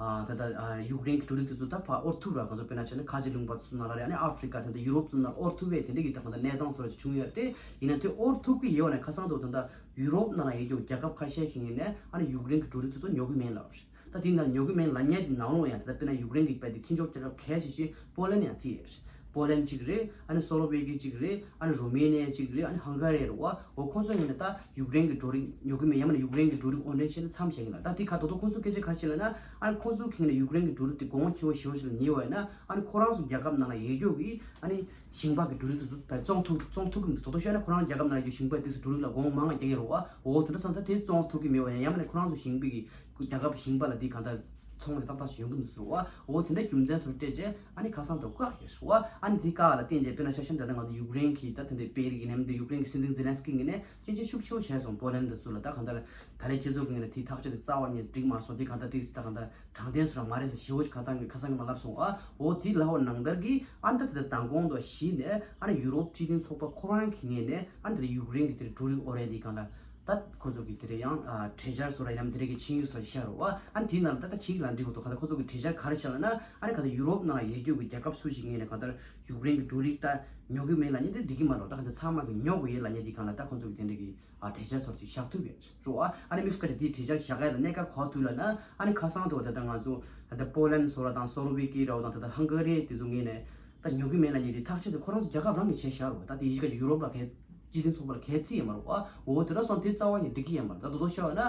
ཨ་ད་ལྟ་ཨ་ཡུཀ་རེན་གྱི་འབྲུ་རིགས་དེ་ཚོ་ད་ཕར་དབོར་ཐུབ་ར། གང་ཚོ་དཔེར་ན་ཆ་ནས་ཁ་ཆེ་ལུང་པ་དེ་ཚོ་ནང་ལ་རེད། ཨ་ནི་ཨ་ཧྥི་རི་ཀ་དེ་འདྲ་ཡུ་རོབ་དེ་ཚོ་ནང་ལ་དབོར་ཐུབ་པའི་དེ་འདྲ་གི་ད་གང་ལྟར་གནས་སྟངས་བཟོ་ར་ཅིག་བྱུང་ཡོད་རེད། དེ་ཡིན་ན་དེ་དབོར་ཐུབ་ཀྱི་ཡོད་ནས་ཁ་སང་དུ་ད་ལྟ་ཡུ་རོབ་ནང་ལ་ཡོད་རྒྱུ་རྒྱལ་ཁབ་ཁ་ཤས་ཤིག་ཡིན་ནས་ཨ་ནི་ཡུཀ་རེན་གྱི་འབྲུ་རིགས་དེ་ཚོ་ཉོ་གི་མིན་ལབ་རེད། ད་དེ་ན་ཉོ་གི་མིན་ལབ་མཁན་དེ་ནང་ལོགས་ཡང་ད་ལྟ་དཔེར་ན་ཡུཀ་རེན་གྱི་དཔེ་དེ་མཐུན་ཕྱོགས་རྒྱལ་ཁབ་གལ་ཆེ་ཤོས་པོ་ལན་ཡང་བརྩིས་ཡོད་རེད། པོ་ལན་གཅིག་རེད། ཨ་ནི་སོ་ལོ་ཝེ་ཀི་གཅིག་རེད། ཨ་ནི་རོ་མེ་ནི་ཡ་གཅིག་རེད། ཨ་ནི་ཧང་ག་རི་རེད་བ། འོ་ཁོང་ཚོ་ཡིན་ན་ད་ཡུཀ་རེན་གྱི་འབྲུ་རིགས་ཉོ་གི་མེད། ཡང་མིན་ན་ཡུཀ་རེན་གྱི་འབྲུ་རིགས་འོར་འདྲེན་བྱས་ནས་མཚམས་བཞག་གི་ལ། ད་དེ་ཁ་ཐོག་ཐོག་ཁོང་ཚོ་སྐད་ཆ་ག་རེ་བཤད་ལབ་ན། ཨ་ནི་ཁོང་ཚོ་གིས་ཡུཀ་རེན་གྱི་འབྲུ་རིགས་དེ་གོང་ཁེ་པོ་ཞེ་པོ་ཞིག་ལ་ཉོས་པ་ཡིན་ན་ཨ་ནི་ཁོ་རང་ཚོ་རྒྱལ་ཁབ་ནང་ལ་ཡོད་རྒྱུ་གི་ཨ་ནི་ཞིང་པ་གི་འབྲུ་རིགས་དེ་ཚོ་ད་བཙོང་ཐུབ་བཙོང་ཐུབ་གི་མི་འདུག་དོ་དོ་བཤད་ན་ཁོ་རང་རྒྱལ་ཁབ་ནང་གི་ཞིང་པ་དེ་ཚོ་འབྲུ་རིགས་ལ་གོང་མང་བ་རྒྱག་གི་རེད་བ། འོ་དེ་འདྲ་སོང་ཙང་དེ་བཙོང་ཐུབ་གི་མེད་པ་ཡིན་ན་ཡང་མིན་ན་ཁོ་རང་ཚོ་ཞིང་པ་གི་རྒྱལ་ཁབ་ཞིང་པ་ལ་དེ་གང་ལྟར་ཚོང་ལས་ཏག་ཏག་ཞིག་ཡོང་གི་མི་འདུག་ཟེར་བ། འོ་དེ་འདྲ་རྒྱུ་མཚན་ཚོར་སྤྲད་རྗེས་ཨ་ནི་ཁ་སང་དུ་བཀག་ཡོད་ཟེར་བ། ཨ་ནི་དེ་བཀག་ལ་བརྟེན་རྗེས་དཔེར་ན་ཆ་བཞག་ན་ད་ལྟ་ང་ཚོ་ཡུཀ་རེན་གྱི་ད་དེ་འདྲའི་དཔལ་རི་ཡིན་ནའི་མིན་ད་ཡུཀ་རེན་གྱི་སྲིད་འཛིན་ཛེ་ལན་སི་ཀི་ངོས་ནས་སྐྱོན་བརྗོད་ཤུགས་ཆེ་བོ་བྱས་སོང་། པོ་ལན་དེ་ཚོ་ལ་ད་གང་ལྟར་ད་ལའི་ཁྱེད་ཚོ་གི་ངོས་ནས་དེ་ཐག་གཅོད་དེ་རྩ་བ་ནས་འགྲིག་མ་སོང་། དེ་གང་ལྟར་དེ་ད་གང་ལྟར་དྲང་བདེན་བཟོ་ར་མ་རེད་ཟེར་ཞེ་བོ་ཞིག་ཁ་སང་གི་ཁ་སང་གི་མ་ལབ་སོང་། ཨ་འོ་དེ་ལབ་པ་ནང་ལྟར་གྱི་ཨ་ནི་ད་དེ་ད་མདང་དགོང་དུ་གཞི་ནས་ཨ་ནི་ཡུ་རོབ་སྤྱི་མཐུན་ཚོགས་པ་ཁོ་རང་གི་ངོས་ནས་ཨ་ནི་དེ་ཡུཀ་རེན་གྱི་དེ་འབྲུ་རིགས་ཨོ་རེད་དེ་གང་ལ་ད་ཁོ་ཚོ་གི་དེ་རེད་ཡང་གྲོས་འཆར་བཟོ་ར་ཡིན་ནམ་དེ་རེད་གི་ཆིངས་ཡིག་བཟོ་ར་བཞག་རོགས། ཨ་ནི་དེའི་ནང་ལ་ད་ད་ཆིངས་ཡིག་ལ་འགྲིག་གི་འདུག་གང་ལ་ཁོ་ཚོ་གི་གྲོས་འཆར་ག་རེ་བཞག་ལ་ན་ཨ་ནི་གང་ལྟར་ཡུ་རོབ་ནང་ལ་ཡོད་རྒྱུ་གི་རྒྱལ་ཁབ་སུ་ཞིག་ངོས་ནས་གང་ལྟར་ཡུཀ་རེན་གྱི་འབྲུ་རིགས་ད་ཉོ་གི་མེད་ལབ་མཁན་དེ་འགྲིག་གི་མ་རེད། ད་གང་ལྟར་ཚང་མ་གི་ཉོ་དགོས་ཡོད་ལབ་མཁན་དེ་གང་ལ་ད་ཁོ་ཚོ་གི་དེ་འདྲ་གི་ཨ་གྲོས་འཆར་སོགས་ཅིག་བཞག་ཐུབ་ཡོད་རེད་བ། ཨ་ནི་དམིགས་སུ་བཀར་ཏེ་དེའི་གྲོས་འཆར་བཞག་ཡ་ལ་གནད་འགག་ག་ཐུག་ལབ་ན་ཨ་ནི་ཁ་སང་དུ་ད་ལྟ་ང་ཚོ་ད་ལྟ་པོ་ལན་སོགས་ལ་དང་སོ་ལོ་ཝེ་ཀི་ར་བ་དང་ད་ལྟ་ཧང་ག་རི་དེ་ཚོ་ངོས་ནས་ད་ཉོ་གི་མེད་ལབ་མཁན་དེ་ཐག་གཅོད་དེ་ཁོ་རང་ཚོ་རྒྱལ་ཁབ་རང་གིས་བྱས་བཞག་རེད་བ། ད་དེ་གཞིས་ཀ་ཡུ་རོབ་ལ་གས་སྤྱི་མཐུན་ཚོགས་པ་ལ་གས་རྩིས་ཡོད་མ་རེད་བ། འོ་དེ་འདྲ་སོང་དེ་རྩ་བ་ནས་འགྲིག་གི་ཡོད་མ་རེད། ད་དོ་དོ་བཤད་པ་ན་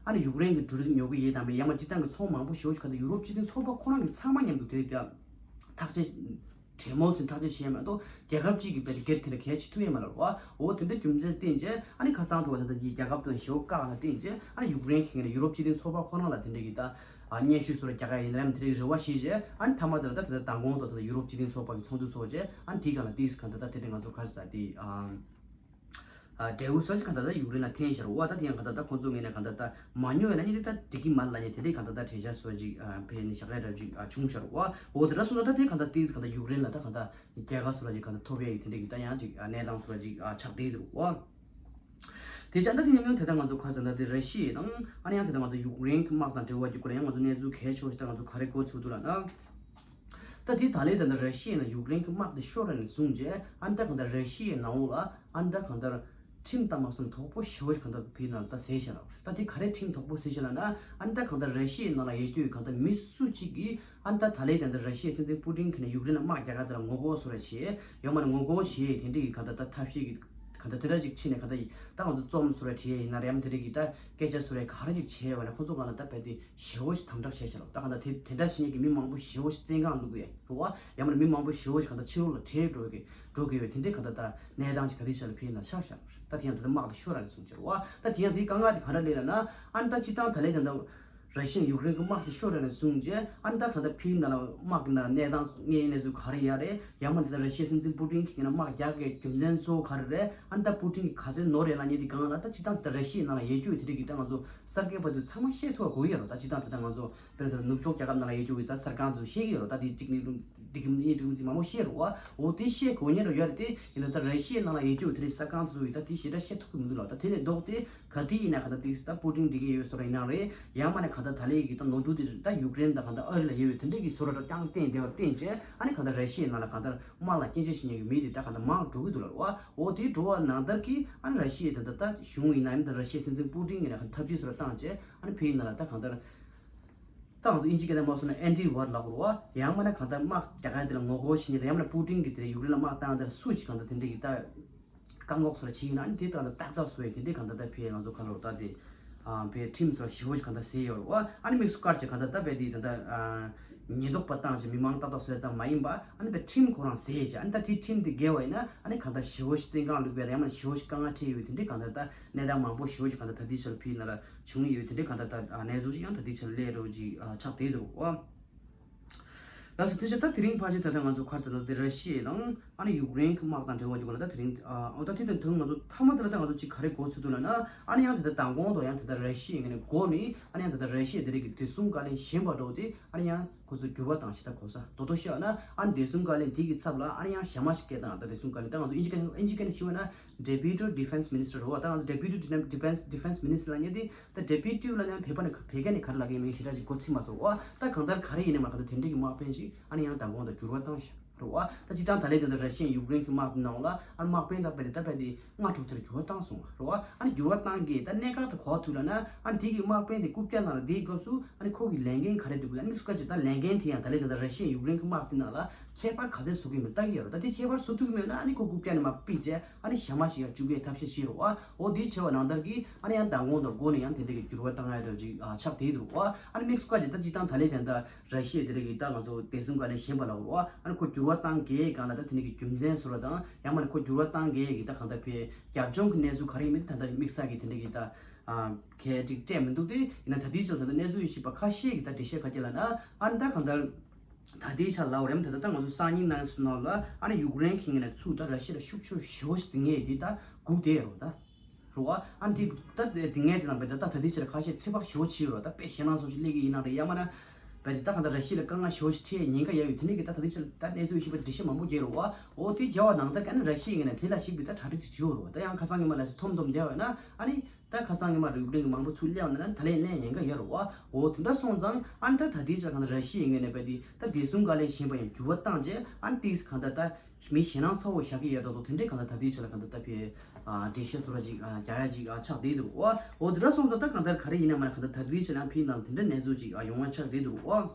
ཨ་ནི་ཡུཀ་རེན་གྱི་འབྲུ་རིགས་ཉོ་གི་ཡོད་དམ་མེད་ཡང་མ་སྤྱིར་བཏང་གི་ཚོང་མང་པོ་ཞེ་པོ་ཞིག་གང་ལྟར་ཡུ་རོབ་སྤྱི་མཐུན་ཚོགས་པ་ཁོ་རང་གི་ཚང་མ་མཉམ་དུ་དེ་རེད་ད་ཐག་གཅོད་གྲོས་མོལ་ཟིན་ཐག་གཅོད་བྱས་མ་གཏོགས་རྒྱལ་ཁབ་གཅིག་གི་བེད་སྒེར་དེ་འདྲ་གལ་ཆེ་ཐུབ་ཡས་མ་རེད་བ། འོ་དེ་འདྲ་རྒྱུ་མཚན་བསྟན་རྗེས་ཨ་ནི་ཁ་སང་དུ་བ་ད་ལྟ་གི་རྒྱལ་ཁབ་དང་ཞེ་པོ་བཀག་ལ་བསྟན་རྗེས་ཨ་ནི་ཡུཀ་རེན་གྱི་ངོས་ནས་ཡུ་རོབ་སྤྱི་མཐུན་ཚོགས་པ་ཁོ་རང་ལ་དེ་འདྲ་གི་ད་ཨ་སྙན་ཞུ་སོགས་རྒྱག་ག་ཡིན་ནའང་དེ་འདྲའི་རེ་བ་བྱས་རྗེས་ཨ་ནི་མཐའ་མ་དེ་ལ་ད་ད་ལྟ་མདང་དགོང་དུ་ད་ལྟ་ཡུ་རོབ་སྤྱི་མཐུན་ཚོགས་པ་གི་ཚོགས་འདུ་ཚོགས་རྗེས་ཨ་ནི་དེའི་སྒང་ལ་ཏིས་གང་ལྟར་ད་དེ་འདྲའི་ང་ཚོ་ག་རེ་ཟེར་དེ་ཨ། ཨ་འབྲས་བུ་སོགས་ཀྱི་གང་ལྟར་ད་ཡུཀ་རེན་ལ་འཐེན་ཤར་བ་ད་དེ་ཡང་གང་ལྟར་ད་ཁོང་ཚོ་ངོས་ནས་གང་ལྟར་ད་མ་ཉོ་བས་ན་ནི་དེ་ད་འགྲིག་གི་མ་རེད་ལབ་ནས་དེ་འདྲའི་གང་ལྟར་ད་གྲོས་འཆར་སོགས་ཅིག་ཨ་ཕེབས་ནས་བཞག་ཡ་འདྲ་ཅིག་ཨ་བྱུང་ཤར་བ། འོ་དེ་འདྲ་སོང་ན་ད་དེ་གང་ལྟར་ཏིས་གང་ལྟར་ཡུཀ་རེན་ལ་ད་གང་ལྟར་རྒྱལ་ཁ་སོགས་ལ་ཅིག་གང་ལྟར་ཐོབ་ཡ་ཡི་དེ་འདྲའི་གི་ད་ཡང་ཅིག་ཨ་གནས་སྟངས་སོགས་ལ་ཅིག་ཨ་ཆགས་བསྡད་འདུག་བ། དེ་བྱས་ན་ད་དེ་ནམ་ཡང་དེ་ད་ང་ཚོ་ཁ་ཚ་ན་དེ་ར་ཤི་ཡ་དང་ཨ་ནི་ཡང་དེ་ད་ང་ཚོ་ཡུཀ་རེན་གྱི་དམག་དང་འབྲེལ་བ་གྱི་སྐོར་ལ་ཡང་ང་ཚོ་གནས་ཚུལ་གལ་ཆེ་བ་ཞིག་ད་ང་ཚོ་ག་རེ་གོ་ཚུགས་འདུག་ལབ་ན། ད་དེ་ད་ལན་ད་ལྟ་ར་ཤི་ཡ་ནས་ཡུཀ་རེན་གྱི་དམག་དེ་ཤོར་ར་ནས་བཟུང་རྗེས་ཨ་ནི་ད་གང་ལྟར་ར་ཤི་ཡའི་ནང་ལོགས་ལ་ཨ་ནི་ད་གང་ལྟར་ཁྲིམས་ལྟར་མ་སོང་དོག་པོ་ཞེ་བོ་ཞིག་གང་ལྟར་བོད་ནང་ལ་ད་ཟེར་བཞག་ལ། ད་དེ་ག་རེ་ཁྲིམས་དོག་པོ་ཟེར་བཞག་ལབ་ན་ཨ་ནི་ད་གང་ལྟར་ར་ཤི་ཡའི་ནང་ལ་ཡོད་རྒྱུ་ཡི་གང་ལྟར་མི་སུ་གཅིག་གིས་ཨ་ནི་ད་ད་ལན་ད་ལྟ་ར་ཤི་ཡའི་སྲིད་འཛིན་པུ་ཏིན་གྱིས་ནས་ཡུཀ་རེན་ལ་དམག་རྒྱག་ག་དེ་ལ་ངོ་རྒོལ་བཟོ་ར་བྱེད་ཡང་མ་ནས་ངོ་རྒོལ་བྱེད་དེ་འདྲ་གི་གང་ལྟར་ད་ཐབས་ཤེས་ཀྱི་གང་ལྟར་དེ་འདྲ་ཅིག་ཕྱིན་ནས་གང་ལྟར་ད་ང་ཚོ་རྩོམ་བཟོ་ར་བྱེད་ཡིན་ན་རེད་ཡང་དེ་འདྲ་གི་ད་སྐད་ཆ་བཟོ་ར་ག་རེ་ཅིག་བྱེད་བ་ན་ཁོ་ཚོ་གང་ལ་ད་རྦད་དེ་ཞེ་བོ་ཞིག་དམ་དྲག་བྱས་བྱས་ལ། ད་གང་ལྟར་དེ་དེ་འདྲ་བྱེད་མཁན་གྱི་མི་མང་པོ་ཞེ་བོ་ཞིག་བཙོན་ཁང་བླུགས་ཡས་རེད་བ། ཡང་མིན་མི་མང་པོ་ཞེ་བོ་ཞིག་གང་ལྟར་ཕྱི་ལོགས་ལ་བྲོས་འགྲོ་གི་འགྲོ་གི་ཡོད། དེ་འདྲའི་གང་ལྟར་ད་གནས་སྟངས་ཅིག་ད་ལྟའི་ཆ་ལ་ཕེབས་ན་ཆགས་བཞག་རེད། ད་དེ་ཡང་ད་ལྟ་དམག་དེ་ཤོར་ར་ནས་བཟུང་བྱས་རེད་བ། ད་དེ་ཡང་དེའི་དཀའ་ངལ་དེ་ག་འདྲ་སླེབས་ལབ་ན་ཨ་ནི་ད་སྤྱིར་བཏང་ད་ལན་ད་ལྟ་ར་ཤི་ཡ་ཡུཀ་རེན་གྱི་དམག་དེ་ཤོར་ར་ནས་བཟུང་རྗེས་ཨ་ནི་ད་གང་ལྟར་ཕེབས་ན་ལ་དམག་གི་ནང་གནས་སྟངས་དངོས་ཡོད་གནས་ཚུལ་ག་རེ་ཡོད་རེད། ཡང་མིན་ད་ལྟ་ར་ཤི་ཡའི་སྲིད་འཛིན་པུ་ཏིན་གྱིས་ཡིན་ན་དམག་རྒྱག་གི་རྒྱུ་མཚན་གཙོ་བོ་ག་རེ་རེད། ཨ་ནི་ད་པུ་ཏིན་གྱིས་ག་ཚོད་ནོར་རེད་ལབ་མཁན་དེ་གང་ལ་ད་སྤྱིར་བཏང་ད་ར་ཤི་ཡའི་ནང་ལ་ཡོད་རྒྱུ་ཡོད་དེ་རིགས་ཀྱི་ད་ང་ཚོ་གསར་འགོད་པ་ཚོས་ཚང་མ་ཤེས་ཐུབ་པ་དགོས་ཀྱི་ཡོད་རེད། ད་སྤྱིར་བཏང་ད་ལྟ་ང་ཚོ་དཔེར་ན་ད་ནུབ་ཕྱོགས་རྒྱལ་ཁབ་ནང་ལ་ཡོད་རྒྱུ་གི་ད་གསར་ཁང་ཚོས་ཤེས་ཀྱི་ཡོད་རེད། ད་དེ་གཅིག་ནས་འདི་གི་གཉིས་གྲུབ་ཚིག་མང་པོ་ཤེས་རེད་བ། འོ་དེ་ཤེས་དགོས་ཉེན་རེ་ཡོད་རེད། དེ་ཡིན་ན་ད་ར་ཤི་ཡའི་ནང་ལ་ཡོད་རྒྱུ་དེ་རིགས་གསར་ཁང་ཚོས་ད་དེ་ཞེ་དྲག་ཤེས་ཐུབ་ཀྱི་མི་འདུག་ལ། ད་དེ་ནས་ལྡོག་སྟེ་ག་དུས་ཡིན་ན་ག་ད་དེ་ད་པུ་ཏིན་འགྲིག་གི་ཡོད་བཟོ་འདྲ་ཡིན་ན་རེད། ཡང་མིན་ན་ག་ད་ད་ལན་གྱི་ད་ནོར་འཁྲུལ་དེ་རེད། ད་ཡུཀ་རེན་དང་ག་ད་ཨ་རི་ལ་ཡོད་པའི་དེ་འདྲ་གི་བཟོ་འདྲ་རྐྱང་བསྟན་བསྡད་པ་བསྟན་བྱས་ཨ་ནི་ག་ད་ར་ཤི་ཡའི་ནང་ལ་ག་ད་དམག་ལ་སྐྱོན་བརྗོད་བྱེད་མཁན་གྱི་མི་དེ་ད་ག་ད་མང་འགྲོ་གི་འདུག་ལ་བ། འོ་དེ་འགྲོ་བ་ནང་ལྟར་གྱི་ཨ་ནི་ར་ཤི་ཡའི་ད་ད་ད་གཞུང་ཡིན་ན་ཡང་ད་ར་ཤི་ཡའི་སྲིད་འཛིན་པུ་ཏིན་ཡིན་ན་ག་ད་ཐབས་ཇུས་བཟོ་འདྲ་བཏང་བྱས་ཨ་ནི་ཕེབས་ཡིན་ན་ལ་ད་ག་ད་ད་ང་ཚོ་དབྱིན་ཇི་སྐད་ནང་མ་སོང་ན་ཨན་ཊི་ཝར་ལབ་དགོས་རེད་བ། ཡང་མིན་ན་གང་ལྟར་དམག་རྒྱག་མཁན་དེ་ལ་ངོ་རྒོལ་བྱེད་མཁན་དང་ཡང་མིན་ན་པུ་ཏིན་གྱིས་དེ་ལ་ཡུཀ་རེན་ལ་དམག་བཏང་དེ་ལ་སུ་ཞིག་གང་ལྟར་དེ་འདྲ་གི་ད་བཀག་འགོག་སོགས་ལ་བྱེད་ཡིན་ན་ཨ་ནི་དེ་ལྟར་ཏག་ཏག་བཟོ་ཡས་དེ་འདྲའི་གང་ལྟར་ད་ཕེ་ང་ཚོ་ག་ལོར་ད་དེ་ཕེ་ཁྲིམས་སོགས་ཞེ་བོ་ཞིག་གང་ལྟར་ཟེར་ཡོད་རེད་བ། ཨ་ནི་དམིགས་སུ་བཀར་བྱས་གང་ལྟར་ད་ཕེ་དེ་ད་ལྟ་ཉེན་རྟོག་པ་བཏང་བྱས་མི་མང་ཏག་ཏག་བཟོ་ཡས་ཙམ་མ་ཡིན་པ་ཨ་ནི་ཕེ་ཁྲིམས་ཁོ་རང་ཟེར་ཡས་ཅིག་ཨ་ནི་ད་དེ་ཁྲིམས་དེ་འགལ་བ་ཡིན་ན་ཨ་ནི་གང་ལྟར་ཞེ་བོ་ཞིག་བཙོན་ཁང་བླུགས་པའི་ཡང་མིན་ན་ཞེ་བོ་ཞིག་དཀའ་ངལ་འཕྲད་ཡོད་དེ་འདྲའི་གང་ལྟར་ད་གནས་སྟངས་མང་པོ་ཞེ་བོ་ཞིག་གང་ལྟར་ད་ལྟའི་ཆར་ཕེ་ནང་ལ་བྱུང་ཡོད་དེ་འདྲའི་གང་ལྟར་ད་གནས་ཚུལ་ཞིག་ཡང་ད་ལྟའི་ཆར་སླེབས་རོགས་ཅིག་ཆགས་བསྡད་འདུག་བ། ད་ ལགས་སོ། དེ་བཞིན་ད་དེ་རིང་ཕལ་ཆེར་ད་ལྟ་ང་ཚོ་ག་རེ་ཟེར་ན་དེ་ར་ཤི་ཡ་དང་ཨ་ནི་ཡུཀ་རེན་གྱི་དམག་དང་འབྲེལ་བ་ཅིག་ཡོད་ལ། ད་དེ་རིང་ཨ་ཨོ་ད་དེ་དང་དོན་ང་ཚོ་མཐའ་མ་དེ་ལ་ད་ང་ཚོ་ཅིག་ག་རེ་གོ་ཚུལ་འདུག་ལབ་ན། ཨ་ནི་ཡང་ད་ལྟ་མདང་དགོང་དུ་ཡང་ད་ལྟ་ར་ཤི་ཡའི་ངོས་ནས་འགོ་ནས་ཨ་ནི་ཡང་ད་ལྟ་ར་ཤི་ཡ་དེ་རིང་གི་བདེ་སྲུང་བཀའ་བློན་གཞོན་པ་འདྲ་བོ་དེ་ཨ་ནི་ཡང་ཁོ་ཚོ་འགྱུར་བ་བཏང་ཞེ་ད་གོ་ས་དོ་དོ་ཤོད་ན། ཨ་ནི་བདེ་སྲུང་བཀའ་བློན་དེ་གི་ཚབ་ལ་ཨ་ནི་ཡང་གཞན་མ་ཞིག་སྐད་བཏང་། ད་བདེ་སྲུང་བཀའ་བློན་ད་ང་ཚོ་ཨིན་ཇི་སྐད་ཨིན་ཇི་སྐད་ནས་ཞུས་པ་ན་Deputy Defense Minister རེད་བ། ད་ང་ཚོ་Deputy Defense Defense Minister ལབ་མཁན་དེ་ད་Deputy ལབ་ན་བོད་པ་ནས་བོད་སྐད་ནས་ག་རེ་ལབ་ཀྱི་ཡིན་མིན་ཞེ་དྲག་ཅིག་གོ་ཚིག་མ་སོང་བ། ད་གང་ལྟར་ག་རེ་ཡིན་ནའི་མ་གང་ལྟར་དེ་འདྲ་གི་དམག་དཔོན་ཞིག་ཨ་ནི་ཡང་མདང་དགོང་དུ་འགྱུར་བ་བཏང་ཤག་རེད་བ། ད་སྤྱིར་བཏང་ད་ལན་དེ་འདྲ་ར་ཤི་ཡ་ཡུཀ་རེན་གྱི་དམག་དེ་ནང་ལ་ཨ་ནི་དམག་དཔོན་དང་དཔེ་དེ་ད་དཔེ་དེ་ལྔ་དྲུག་དེར་འགྱུར་བ་བཏང་སོང་བ་རེད་བ། ཨ་ནི་འགྱུར་བ་བཏང་གི་ད་གནད་འགག་དེ་ག་པར་ཐུག་ལབ་ན། ཨ་ནི་དེ་གི་དམག་དཔོན་དེ་རྐུབ་བཀྱག་ནང་ལ་བསྡད་སྐབས་སུ་ཨ་ནི་ཁོ་གི་ལས་འགན་ག་རེ་འདུག་ལབ་ན། དམིགས་སུ་བཀར་བྱས་ད་ལས་འགན་དེ་ཡང་ད་ལན་དེ་འདྲ་ར་ཤི་ཡ་ཡུཀ་རེན་གྱི་དམག་དེ་ནང་ལ་ཁྱད་པར་ག་ཚད་བཟོ་གི་མིན་ལྟ་གི་ཡོད་རེད། ད་དེ་ཁྱད་པར་བཟོ་ཐུབ་ཀྱི་མེད་ན་ཨ་ནི་ཁོ་རྐུབ་བཀྱག་ནས་མར་ཕུད་བྱས་ཨ་ནི་གཞན་མ་ཞིག་ཡར་བཅུག་པའི་ཐབས་ཤེས་བྱེད་རེད་བ། འོ་དེ་བྱས་པ་ནང་ལྟར་གྱི་ཨ་ནི་ཡང་མདང་དགོང་དང་འགོ་ནས་ཡང་དེ་འདྲ་གི་འགྱུར་བ་བཏང་ཡ་འདྲ་ཅིག་ཨ་ཆགས་བསྡད་འདུག་བ། ཨ་ནི་དམིགས་སུ་བཀར་བྱས་ད་སྤྱིར་བཏང་ད་ལན་དེ་འདྲ་ར་ཤི་ཡ་དེ་འདྲ་གི་ད་ང་ཚོ་བདེ་སྲུང་བཀའ་བློན་གཞོན་པ་ལབ་དགོས་རེད་བ། ཨ་ནི་ཁོ་འགྱུར་བ་བཏང་གི་སྒང་ལ་ད་དེ་འདྲ་གི་རྒྱུ་མཚན་བཟོ་འདྲ་དང་ཡང་མིན་ན་ཁོ་འགྱུར་བ་བཏང་གི་གི་ད་གང་ལྟར་བོད་རྒྱབ་ལྗོངས་ཀྱི་གནས་ཚུལ་ག་རེ་ཡིན་མིན་ད་ལྟ་དམིགས་བསལ་གྱི་དེ་འདྲ་གི་ད་ཨ་གལ་ཅིག་སྤྲད་མི་འདུག་སྟེ། ཡིན་ན་ད་ལྟའི་ཆར་ད་ལྟ་གནས་ཚུལ་ཡོད་ཤེས་པ་ཁ་ཤས་ཀྱིས་ད་འགྲེལ་བཤད་ག་རེ་ལབ་ན། ཨ་ནི་ད་གང་ལྟར་ད་ལྟའི་ཆར་ལབ་པ་རེད། ད་ལྟ་ད་ང་ཚོ་སང་ཉིན་གནང་སོང་ན་ལ་ཨ་ནི་ཡུཀ་རེན་གྱི་ངོས་ནས་ཚུར་ད་ར་ཤི་ཡ་ལ་ཤུགས་ཆེ་ཞེ་པོ་ཞིག་འཛིང་ངེས་དེ་ད་སྒུག་བསྡད་ཡོད་རེད་ད། རེད་བ། ཨ་ནི་དེ་ད་འཛིང་ངེས་དེ་ནང་བས་ད་ད་ད་ལྟའི་ཆར་ཁ་ཤས་ཚོད་དཔག་ཞེ་པོ་བྱེད་ཡོད་རེད། ད་དཔེ་ཞེད་སྣང་ཚོ་ཞིག་སླེབས་ཀྱི་ཡིན་ན་རེད། ཡང་མིན་ན་བས་དེ་ད་གང་ལྟར་ར་ཤི་ཡ་ལ་དཀའ་ངལ་ཞེ་པོ་ཞིག་འཕྲད་ཉེན་ཁ་ཡོད་པའི་དེ་འདྲ་གི་ད་ད་ལྟའི་ཆར་ད་གནས་ཚུལ་ཞིག་པ་འགྲེལ་བཤད་མང་པོ་རྒྱག་རེད་བ། འོ་དེ་རྒྱག་པ་ནང་ལྟར་ག་ནི་ར་ཤི་ཡའི་ངོས་ནས་དེ་ལ་ཞིག་པའི་ད་གྲ་སྒྲིག་ཅིག་བྱེད་ཡོད་རེད་བ། ད་ཡང་ཁ་སང་ཉི་མ་ལ་ཞིག་འཐོམ་འཐོམ་བསྡད་པ་ཡིན་ན་ཨ་ནི། ད་ཁ་སང་ཉི་མ་ཡུཀ་རེན་གྱི་མང་པོ་ཚུར་སླེབས་ན་ད་ལན་ལེན་ཉེན་ཁ་ཡོད་རེད་བ། འོ་དེ་འདྲ་སོང་ཙང་ཨ་ནི་ད་ད་ལྟའི་ཆར་གང་ལྟར་ར་ཤི་ཡའི་ངོས་ནས་བས་དེ་ད་བདེ་སྲུང་བཀའ་བློན་གཞོན་པ་ཡང་འགྱུར་བ་བཏང་རྗེས་ཨ་ནི་ཏིས་གང་ལྟར་ད་མི་ཞེད་སྣང་ཚ་བོ་བཞག་གི་ཡོད་འདྲ་འདུག་དེ་འདྲའི་གང་ལྟར་ད་ལྟའི་ཆར་ལ་གང་ལྟར་ད་ཕའི་འགྲེལ་བཤད་བཟོ་འདྲ་ཅིག་རྒྱག་ཡ་ཅིག་ཆགས་བསྡད་འདུག་འོ་འོ་དེ་འདྲ་སོང་ཙང་ད་གང་ལྟར་ག་རེ་ཡིན་ན་མ་ན་གང་ལྟར་ད་ལྟའི་ཆར་ཡང་ཕའི་ནང་དེ་འདྲ་གནས་ཚུལ་ཅིག་ཡོང་བ་ཆགས་བསྡད་འདུག་འོ།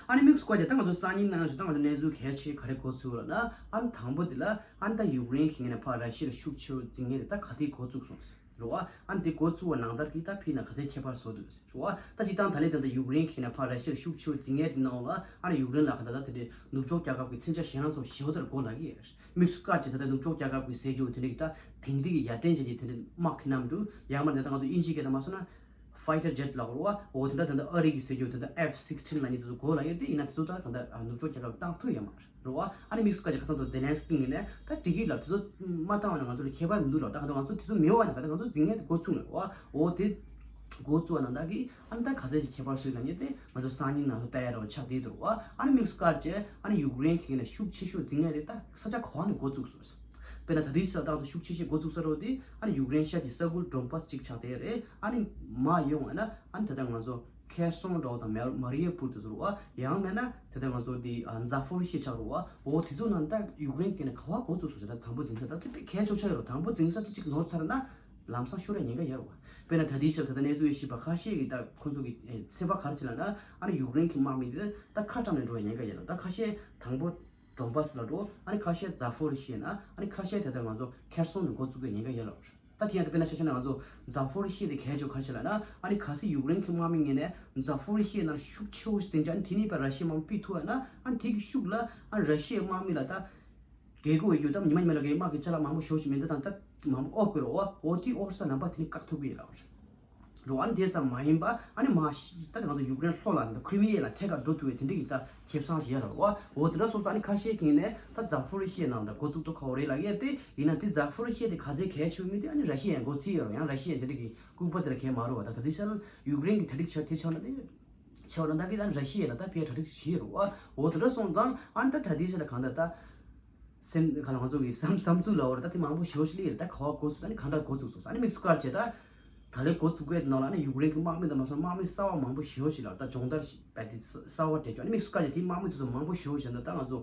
ཨ་ནི་དམིགས་སུ་བཀར་ཏེ་ད་ང་ཚོ་སང་ཉིན་གནང་ཞིག་ད་ང་ཚོ་གནས་ཚུལ་གལ་ཆེ་ག་རེ་གོ་ཚུལ་ལབ་ན། ཨ་ནི་དང་པོ་དེ་ལ་ཨ་ནི་ད་ཡུཀ་རེན་གྱི་ངོས་ནས་ཕར་ར་ཤི་ཡ་ལ་ཤུགས་ཆེ་བོ་འཛིང་མཁན་དེ་ད་ག་དུས་འགོ་བཙུགས་སོང་ཟེར་རེད་བ། ཨ་ནི་དེ་འགོ་བཙུགས་པ་ནང་ལྟར་གྱི་ད་ཕི་ནང་ག་ཚད་ཁྱད་པར་བཟོ་འདུག་ཟེར་རེད་བ། ད་སྤྱིར་བཏང་ད་ལན་ད་ལྟ་ཡུཀ་རེན་གྱི་ངོས་ནས་ཕར་ར་ཤི་ཡ་ལ་ཤུགས་ཆེ་བོ་འཛིང་མཁན་དེ་ནང་ལ་ཨ་ནི་ཡུཀ་རེན་ལ་ག་ད་ད་དེ་འདྲའི་ནུབ་ཕྱོགས་རྒྱལ་ཁབ་ཀྱི་མཚོན་ཆ་ཞེད་སྣང་ཚ་བོ་ཞེ་པོ་དེར་གོ་ལ་གི་ཡོད་རེད། དམིགས་སུ་བཀར་བྱས་ད་ལྟ་ནུབ་ཕྱོགས་རྒྱལ་ཁབ་ཀྱི་ཟེར་རྒྱུ་དེ་འདྲའི་གི་ད་དེང་དུས་ཀྱི་ཡར་ཐོན་ཅན་གྱི་དེ་འདྲའི་དམག་གི་གནམ་གྲུ་ཡང་མ་ད་ལྟ་ང་ཚོ་དབྱིན་ཇིའི་སྐད་དུ་མ་སོང་ན། ཕའི་ཊར་ཇེཊ་ལབ་དགོས་རེད་བ། འོ་དེ་འདྲ་ད་ལྟ་ཨ་རི་གི་ཟེར་རྒྱུ་དེ་འདྲ་ཨེཕ་སིག་སི་ཊིན་ལབ་མཁན་དེ་ཚོ་གོ་ལ་ཡོད་དེ། ཡིན་ན་དེ་ཚོ་ད་ད་ལྟ་ནུབ་ཕྱོགས་རྒྱལ་ཁབ་བཏང་ཐུབ་ཡོད་མ་རེད་བ། ཨ་ནི་དམིགས་སུ་བཀར་བྱས་ཁ་སང་ཚོ་ཛེ་ལན་སི་ཀི་ངོས་ནས་ད་འགྲིག་གི་ལབ། དེ་ཚོ་མ་བཏང་བ་ན་ང་ཚོ་ལ་ཁྱད་པར་མི་འདུག་ལབ། ད་ག་ཚོད་ང་ཚོ་དེ་ཚོ་མེད་པ་ན་ག་ད་ང་ཚོ་འཛིང་མཁན་དེ་འགོ་བཙུགས་ནས་བ། འོ་དེ་འགོ་བཙུགས་པ་ནང་ད་གི་ཨ་ནི་ད་ག་ཚད་ཅིག་ཁྱད་པར་བཟོས་ན་ཉེ་དེ་ང་ཚོ་སང་ཉིན་ནང་ཚོ་ལྟ་ཡ་ར་བ་ཆགས་བསྡད་འདུག་བ། ཨ་ནི་དམིགས་སུ་བཀར་བྱས་ཨ་ནི་ཡུཀ་རེན་གྱི་ངོས་ནས་ཤུགས་ཆེ་ཤོས་འཛིང་མཁན་དེ་ད་ས་ཆ་ག་བ་ནས་འགོ་བཙུགས་སོང་། དཔེར་ན་ད་ལྟའི་ཆར་ད་ང་ཚོ་ཤུགས་ཆེ་ཤོས་འགོ་བཙུགས་ས་འདྲ་བོ་དེ་ཨ་ནི་ཡུཀ་རེན་ཤར་གྱི་ས་ཁུལ་ཌོན་པཱས་གཅིག་ཆགས་བསྡད་རེད། ཨ་ནི་མར་ཡོང་བ་ན་ཨ་ནི་ད་ལྟ་ང་ཚོ་ཁེར་སོང་འདྲ་བོ་དང་མ་མ་རི་ཡུ་པུལ་དེ་ཚོ་རེད་བ། ཡང་མིན་ན་ད་ལྟ་ང་ཚོ་དེ་ཛ་ཕོ་རི་ཤི་ཡ་ཆགས་རེད་བ། འོ་དེ་ཚོ་ནང་ད་ཡུཀ་རེན་གྱི་ནས་ག་བ་འགོ་བཙུགས་སོང་ཟེར། ད་དང་པོ་འཛིང་ས་ད་དེ་དཔེ་གལ་ཆེ་ཆགས་ཡོད་རེད། དང་པོ་འཛིང་ས་དེ་གཅིག་ནོར་ཚར་ན་ལམ་སང་ཤོར་ཡ་ཉེན་ཁ་ཡོད་རེད་བ། དཔེར་ན་ད་ལྟའི་ཆར་ད་ལྟ་གནས་ཚུལ་ཡོད་ཤེས་པ་ཁ་ཤས་ཀྱིས་ད་ཁོང་ཚོ་གི་ཚོད་དཔག་ག་རེ་བྱས་ལབ་ན་ཨ་ནི་ཡུཀ་རེན་གྱི་དམག་མི་དེ་ད་ཁ་བཀྲམ་ནས་འགྲོ་བའི་ཉེན་ཁ་ཡོད་རེད། ད་ཁ་ཤས་དང་པོ་ཌོན་པཱས་ལ་འགྲོ། ཨ་ནི་ཁ་ཤས་ཛ་ཕོ་རི་ཤི་ཡ་ན། ཨ་ནི་ཁ་ཤས་ད་ལྟ་ང་ཚོ་ཁེར་སོང་ནས་འགོ་བཙུགས་པའི་ཉེན་ཁ་ཡོད་རེད། ད་དེ་ཡང་ད་དཔེར་ན་ཆ་བཞག་ན་ང་ཚོ་ཛ་ཕོ་རི་ཤི་ཡ་དེ་གལ་ཆེ་བ་ག་རེ་བྱས་ལབ་ན་ཨ་ནི་གལ་སྲིད་ཡུཀ་རེན་གྱི་དམག་མི་ངོས་ནས་ཛ་ཕོ་རི་ཤི་ཡ་ནང་ཤུགས་ཆེ་བོ་ཞིག་འཛིང་བྱས་ཨ་ནི་དེ་ནས་ཕར་ར་ཤི་ཡའི་དམག་མི་ཕུད་ཐུབ་པ་ན་ཨ་ནི་དེ་གི་ཤུགས་ལ་ཨ་ནི་ར་ཤི་ཡའི་དམག་མི་ལ་ད་རྒས་གོ་ཡོད་རྒྱུ་ད་ཉི་མ་ཉི་མ་ལ་རྒས་དམག་གི་ཅ་ལག་མང་པོ་ཞེ་པོ་ཞིག་མེད་འདི་དང་ད་མང་པོ་ཨོར་དགོས་རེད་བ། འོ་དེ་ཨོར་ས་རྣམ་པ་དེ་ནི་བཀག་ཐུབ་ཀྱི་ཡོད་རེད། རེད་བ། ཨ་ནི་དེ་ཙམ་མ་ཡིན་པ་ཨ་ནི་མ་ཤི་ད་ང་ཚོ་ཡུཀ་རེན་ལྷོ་ལ་ད་ཁི་རི་མི་ཡ་ལ་ཐད་ཀར་འགྲོ་ཐུབ་པའི་དེ་འདྲ་གི་ད་ཁེ་བཟང་ཞིག་ཡོད་རེད་བ། འོ་དེ་འདྲ་སོང་ཙང་ཨ་ནི་ཁ་ཤས་ཀྱིས་ནས་ད་ཛ་ཕོ་རི་ཤི་ཡའི་ནང་ད་འགོ་བཙུགས་ཐུབ་ཁག་པོ་རེད་ལབ་ཡས་དེ། ཡིན་ན་དེ་ཛ་ཕོ་རི་ཤི་ཡ་དེ་ག་ཚད་གལ་ཆེ་མིན་དེ་ཨ་ནི་ར་ཤི་ཡའི་འགོ་ཚུགས་ཡོད་རེད། ཡང་ར་ཤི་ཡ་དེ་འདྲ་གི་ལྐུགས་པ་དེ་ལ་གལ་མ་རུང་བ། ད་ད་དེ་ཤར་ཡུཀ་རེན་གྱི་གྲ་སྒྲིག་བྱ་དེ་ཆགས་ན་དེ་ཆགས་ན་ད་གི་ཨ་ནི་ར་ཤི་ཡ་ལ་ད་ཕའི་གྲ་སྒྲིག་བྱེད་རེད་བ། འོ་དེ་འདྲ་སོང་ཙང་ཨ་ནི་ད་ད་དེ་ཤར་ལ་གང་ལྟར་ད། སེམས་ག་ལ་ང་ཚོ་གི་བསམ་བསམ་ཚུལ་ལ་འོ་རེད། ད་དེ་མང་པོ་ཞེ་པོ་ཞིག་སླེབས་ཡོད་རེད། ད་ག་བ་འགོ་ཚུགས་ད་ནི་གང་འདྲ་འགོ་ཚུགས་སོང་ཟེར། ཨ་ནི་དམིགས་སུ་བཀར་བྱས་ད་ད་ལན་འགོ་ཚུགས་པའི་ནང་ལ་ཨ་ནི་ཡུཀ་རེན་གྱི་དམག་མི་དང་མ་སོང་དམག་མི་གསར་བ་མང་པོ་ཞེ་པོ་ཞིག་ལ་ད་སྦྱོང་བརྡར་ཞིག་བས་ཏེ་གསར་བ་སྤྲད་ཀྱང་ཨ་ནི་དམིགས་སུ་བཀར་བྱས་དེ་དམག་མི་དེ་ཚོ་མང་པོ་ཞེ་པོ་ཞིག་ད་ད་ང་ཚོ་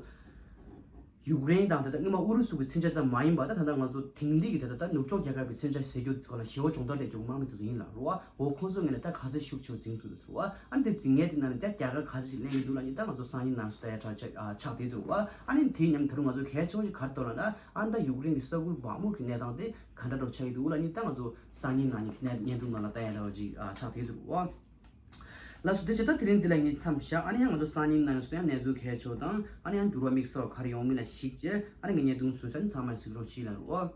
ཡུཀ་རེན་དང་ད་ལྟ་སྔོན་མ་ཨུ་རུ་སུ་གི་མཚོན་ཆ་ཙམ་མ་ཡིན་པ་ད་ད་ལྟ་ང་ཚོ་དེང་དུས་ཀྱི་ད་ད་ད་ནུབ་ཕྱོགས་རྒྱལ་ཁབ་ཀྱི་མཚོན་ཆ་ཟེར་རྒྱུ་ཚོ་ལ་ཞེ་པོ་སྦྱོང་བརྡར་སྤྲད་རྒྱུ་དམག་མི་དེ་ཚོ་ཡིན་ལ་རེད་བ། འོ་ཁོང་ཚོའི་ངོས་ནས་ད་ག་ཚོད་ཤུགས་ཆེ་བོ་འཛིང་ཐུབ་འདུག་ཟེར་བ། ཨ་ནི་དེ་འཛིང་མཁན་དེ་ནང་ནས་ད་རྒྱལ་ཁ་ག་ཚོད་ཅིག་ལེན་གྱི་འདུག་ལབ་ནི་ད་ང་ཚོ་སང་ཉིན་ནང་ཞིག་ལྟ་ཡ་གྲ་ཆགས་ཨ་ཆགས་བསྡད་འདུག་བ། ཨ་ནི་དེའི་མཉམ་དུ་ང་ཚོ་གལ་ཆེ་བོ་ཞིག་ག་རེ་འདུག་ལབ་ན་ཨ་ནི་ད་ཡུཀ་རེན་གྱི་ས་ཁུལ་བག་མུག་གི་གནས་སྟངས་དེ་ག་འདྲ་འདྲ་ཆགས་ཀྱི་འདུག་ལབ་ནི་ད་ང་ཚོ་སང་ཉིན་ནང་ཉིན་བརྙན་ཐུང་ནང་ལ་ལྟ་ཡ་འདྲ་བ་ཅིག་ཨ་ཆགས་བསྡད་འདུག་བ། ལགས་སོ། དེ་བྱས་ད་དེ་རིང་འདི་ལ་ངས་མཚམས་བཞག་ཨ་ནི་ཡང་ང་ཚོ་སང་ཉིན་ནང་སོ་ཡང་གནས་ཚུལ་གལ་ཆེ་བོ་དང་ཨ་ནི་ཡང་འགྱུར་བ་དམིགས་བསལ་བ་ག་རེ་ཡོང་མིན་ལ་གཞིགས་བྱས་ཨ་ནི་ངས་བརྙན་ཐུང་བཟོས་ས་ནི་ཚང་མ་གཟིགས་རོགས་གྱིས་ལབ་རོགས།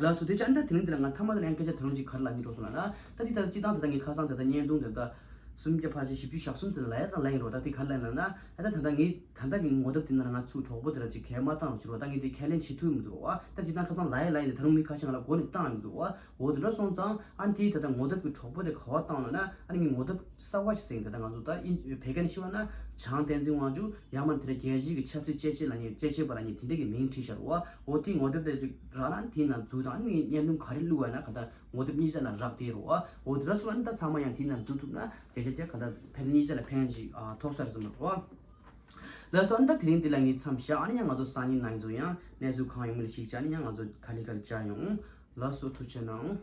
ལགས་སོ། དེ་ཅང་ད་དེ་རིང་འདི་ལ་ང་ཐ་མ་དེ་ལ་ཡང་སྐད་ཆ་ད་རུང་ཅིག་ག་རེ་ལབ་སྙིང་འདོད་སོང་ལབ་ན། ད་འདི་ད་སྤྱིར་བཏང་ད་ལྟ་ངས་ཁ་སང་ད་ལྟ་བརྙན་ཐུང་དེ་ད་ སུམ་བརྒྱ་ཕལ་ཆེར་བཞི་བཅུ་ཞག་གསུམ་དེ་ལ་ཡ་དང་ལ་ཡིན་རོ། ད་དེ་ག་ལ་ན་ན་ད་ད་ད་ངས་ད་ད་གི་ངོ་དེབ་དེ་ནང་ང་ཚུགས་གྲོགས་པོ་དེ་ར་ཅིག་གལ་མ་བཏང་རོགས་ཅིག་རོ། ད་ངས་དེ་ཁས་ལེན་བྱེད་ཐུབ་མི་འདུག་རོ། ད་ཅི་ད་ཁ་སང་ལ་ཡ་ལ་ཡིན་དེ་ད་རུང་མི་ཁ་ཤས་ང་ལ་མགོ་ནས་བཏང་ཡོང་འདུག་རོ། འོ་དེ་འདྲ་སོང་ཙང་ཨ་ནི་དེ་ད་ད་ངོ་དེབ་ཀྱི་གྲོགས་པོ་དེ་ག་བ་བཏང་ལ་ན་ཨ་ནི་ངས་ངོ་དེབ་གསར་བ་ཞིག་ཟིན། ད་ད་ང་ཚོ་ད་ཨིན་བོད་སྐད་ནས་ཤི་བ་ན་བྱང་བསྟན་འཛིན་དབང་ཕྱུག་ཡང་མ་དེ་ར་རྒྱལ་སྤྱིའི་གི་ཆབ་སྲིད་དཔྱད་ཆས་ལ་ནི་དཔྱད་ཆས་པ་ལ་ནི་དེ་འདྲ་གི་མིང་བྲིས་བཞག་རོ། འོ་དེ་ངོ་དེབ་དེ་ཅིག་རག་ན་དེ་ནང་འཛུལ་དང་ཨ་ནི་ངས་བརྙན་ཐུང་ག་རེ་བླུགས་བ་ན་ག་ད། ངོ་དེབ་གཉིས་ཆ་ལ་རག་དེ་རོ། འོ་དེ་འདྲ་སོང་ཨ་ནི་ད་ཚང་མ་ཡང་དེ་ནང་འཛུལ་ཐུབ་ན་བརྒྱ་ཆ་བརྒྱ་ག་ད་ཕན་གཉིས་ཆ་ལ་ཕན་ཅིག་ཨ་ཐོགས་ས་རེད་བསམ་པ་རོ། ལགས་སོ། ཨ་ནི་ད་དེ་རིང་འདི་ལ་ངས་མཚམས་བཞག་ཨ་ནི་ཡང་ང་ཚོ་སང་ཉིན་ནང་ཚོ་ཡང་གནས་ཚུལ་གང་ཡོང་མིན་ལ་གཞིགས་བྱས་ཨ་ནི་ཡང་ང་ཚོ་ག་ལེ་ག་ལེ་བྱ་ཡོང་། ལགས་སོ། ཐུགས་རྗེ་གནང་།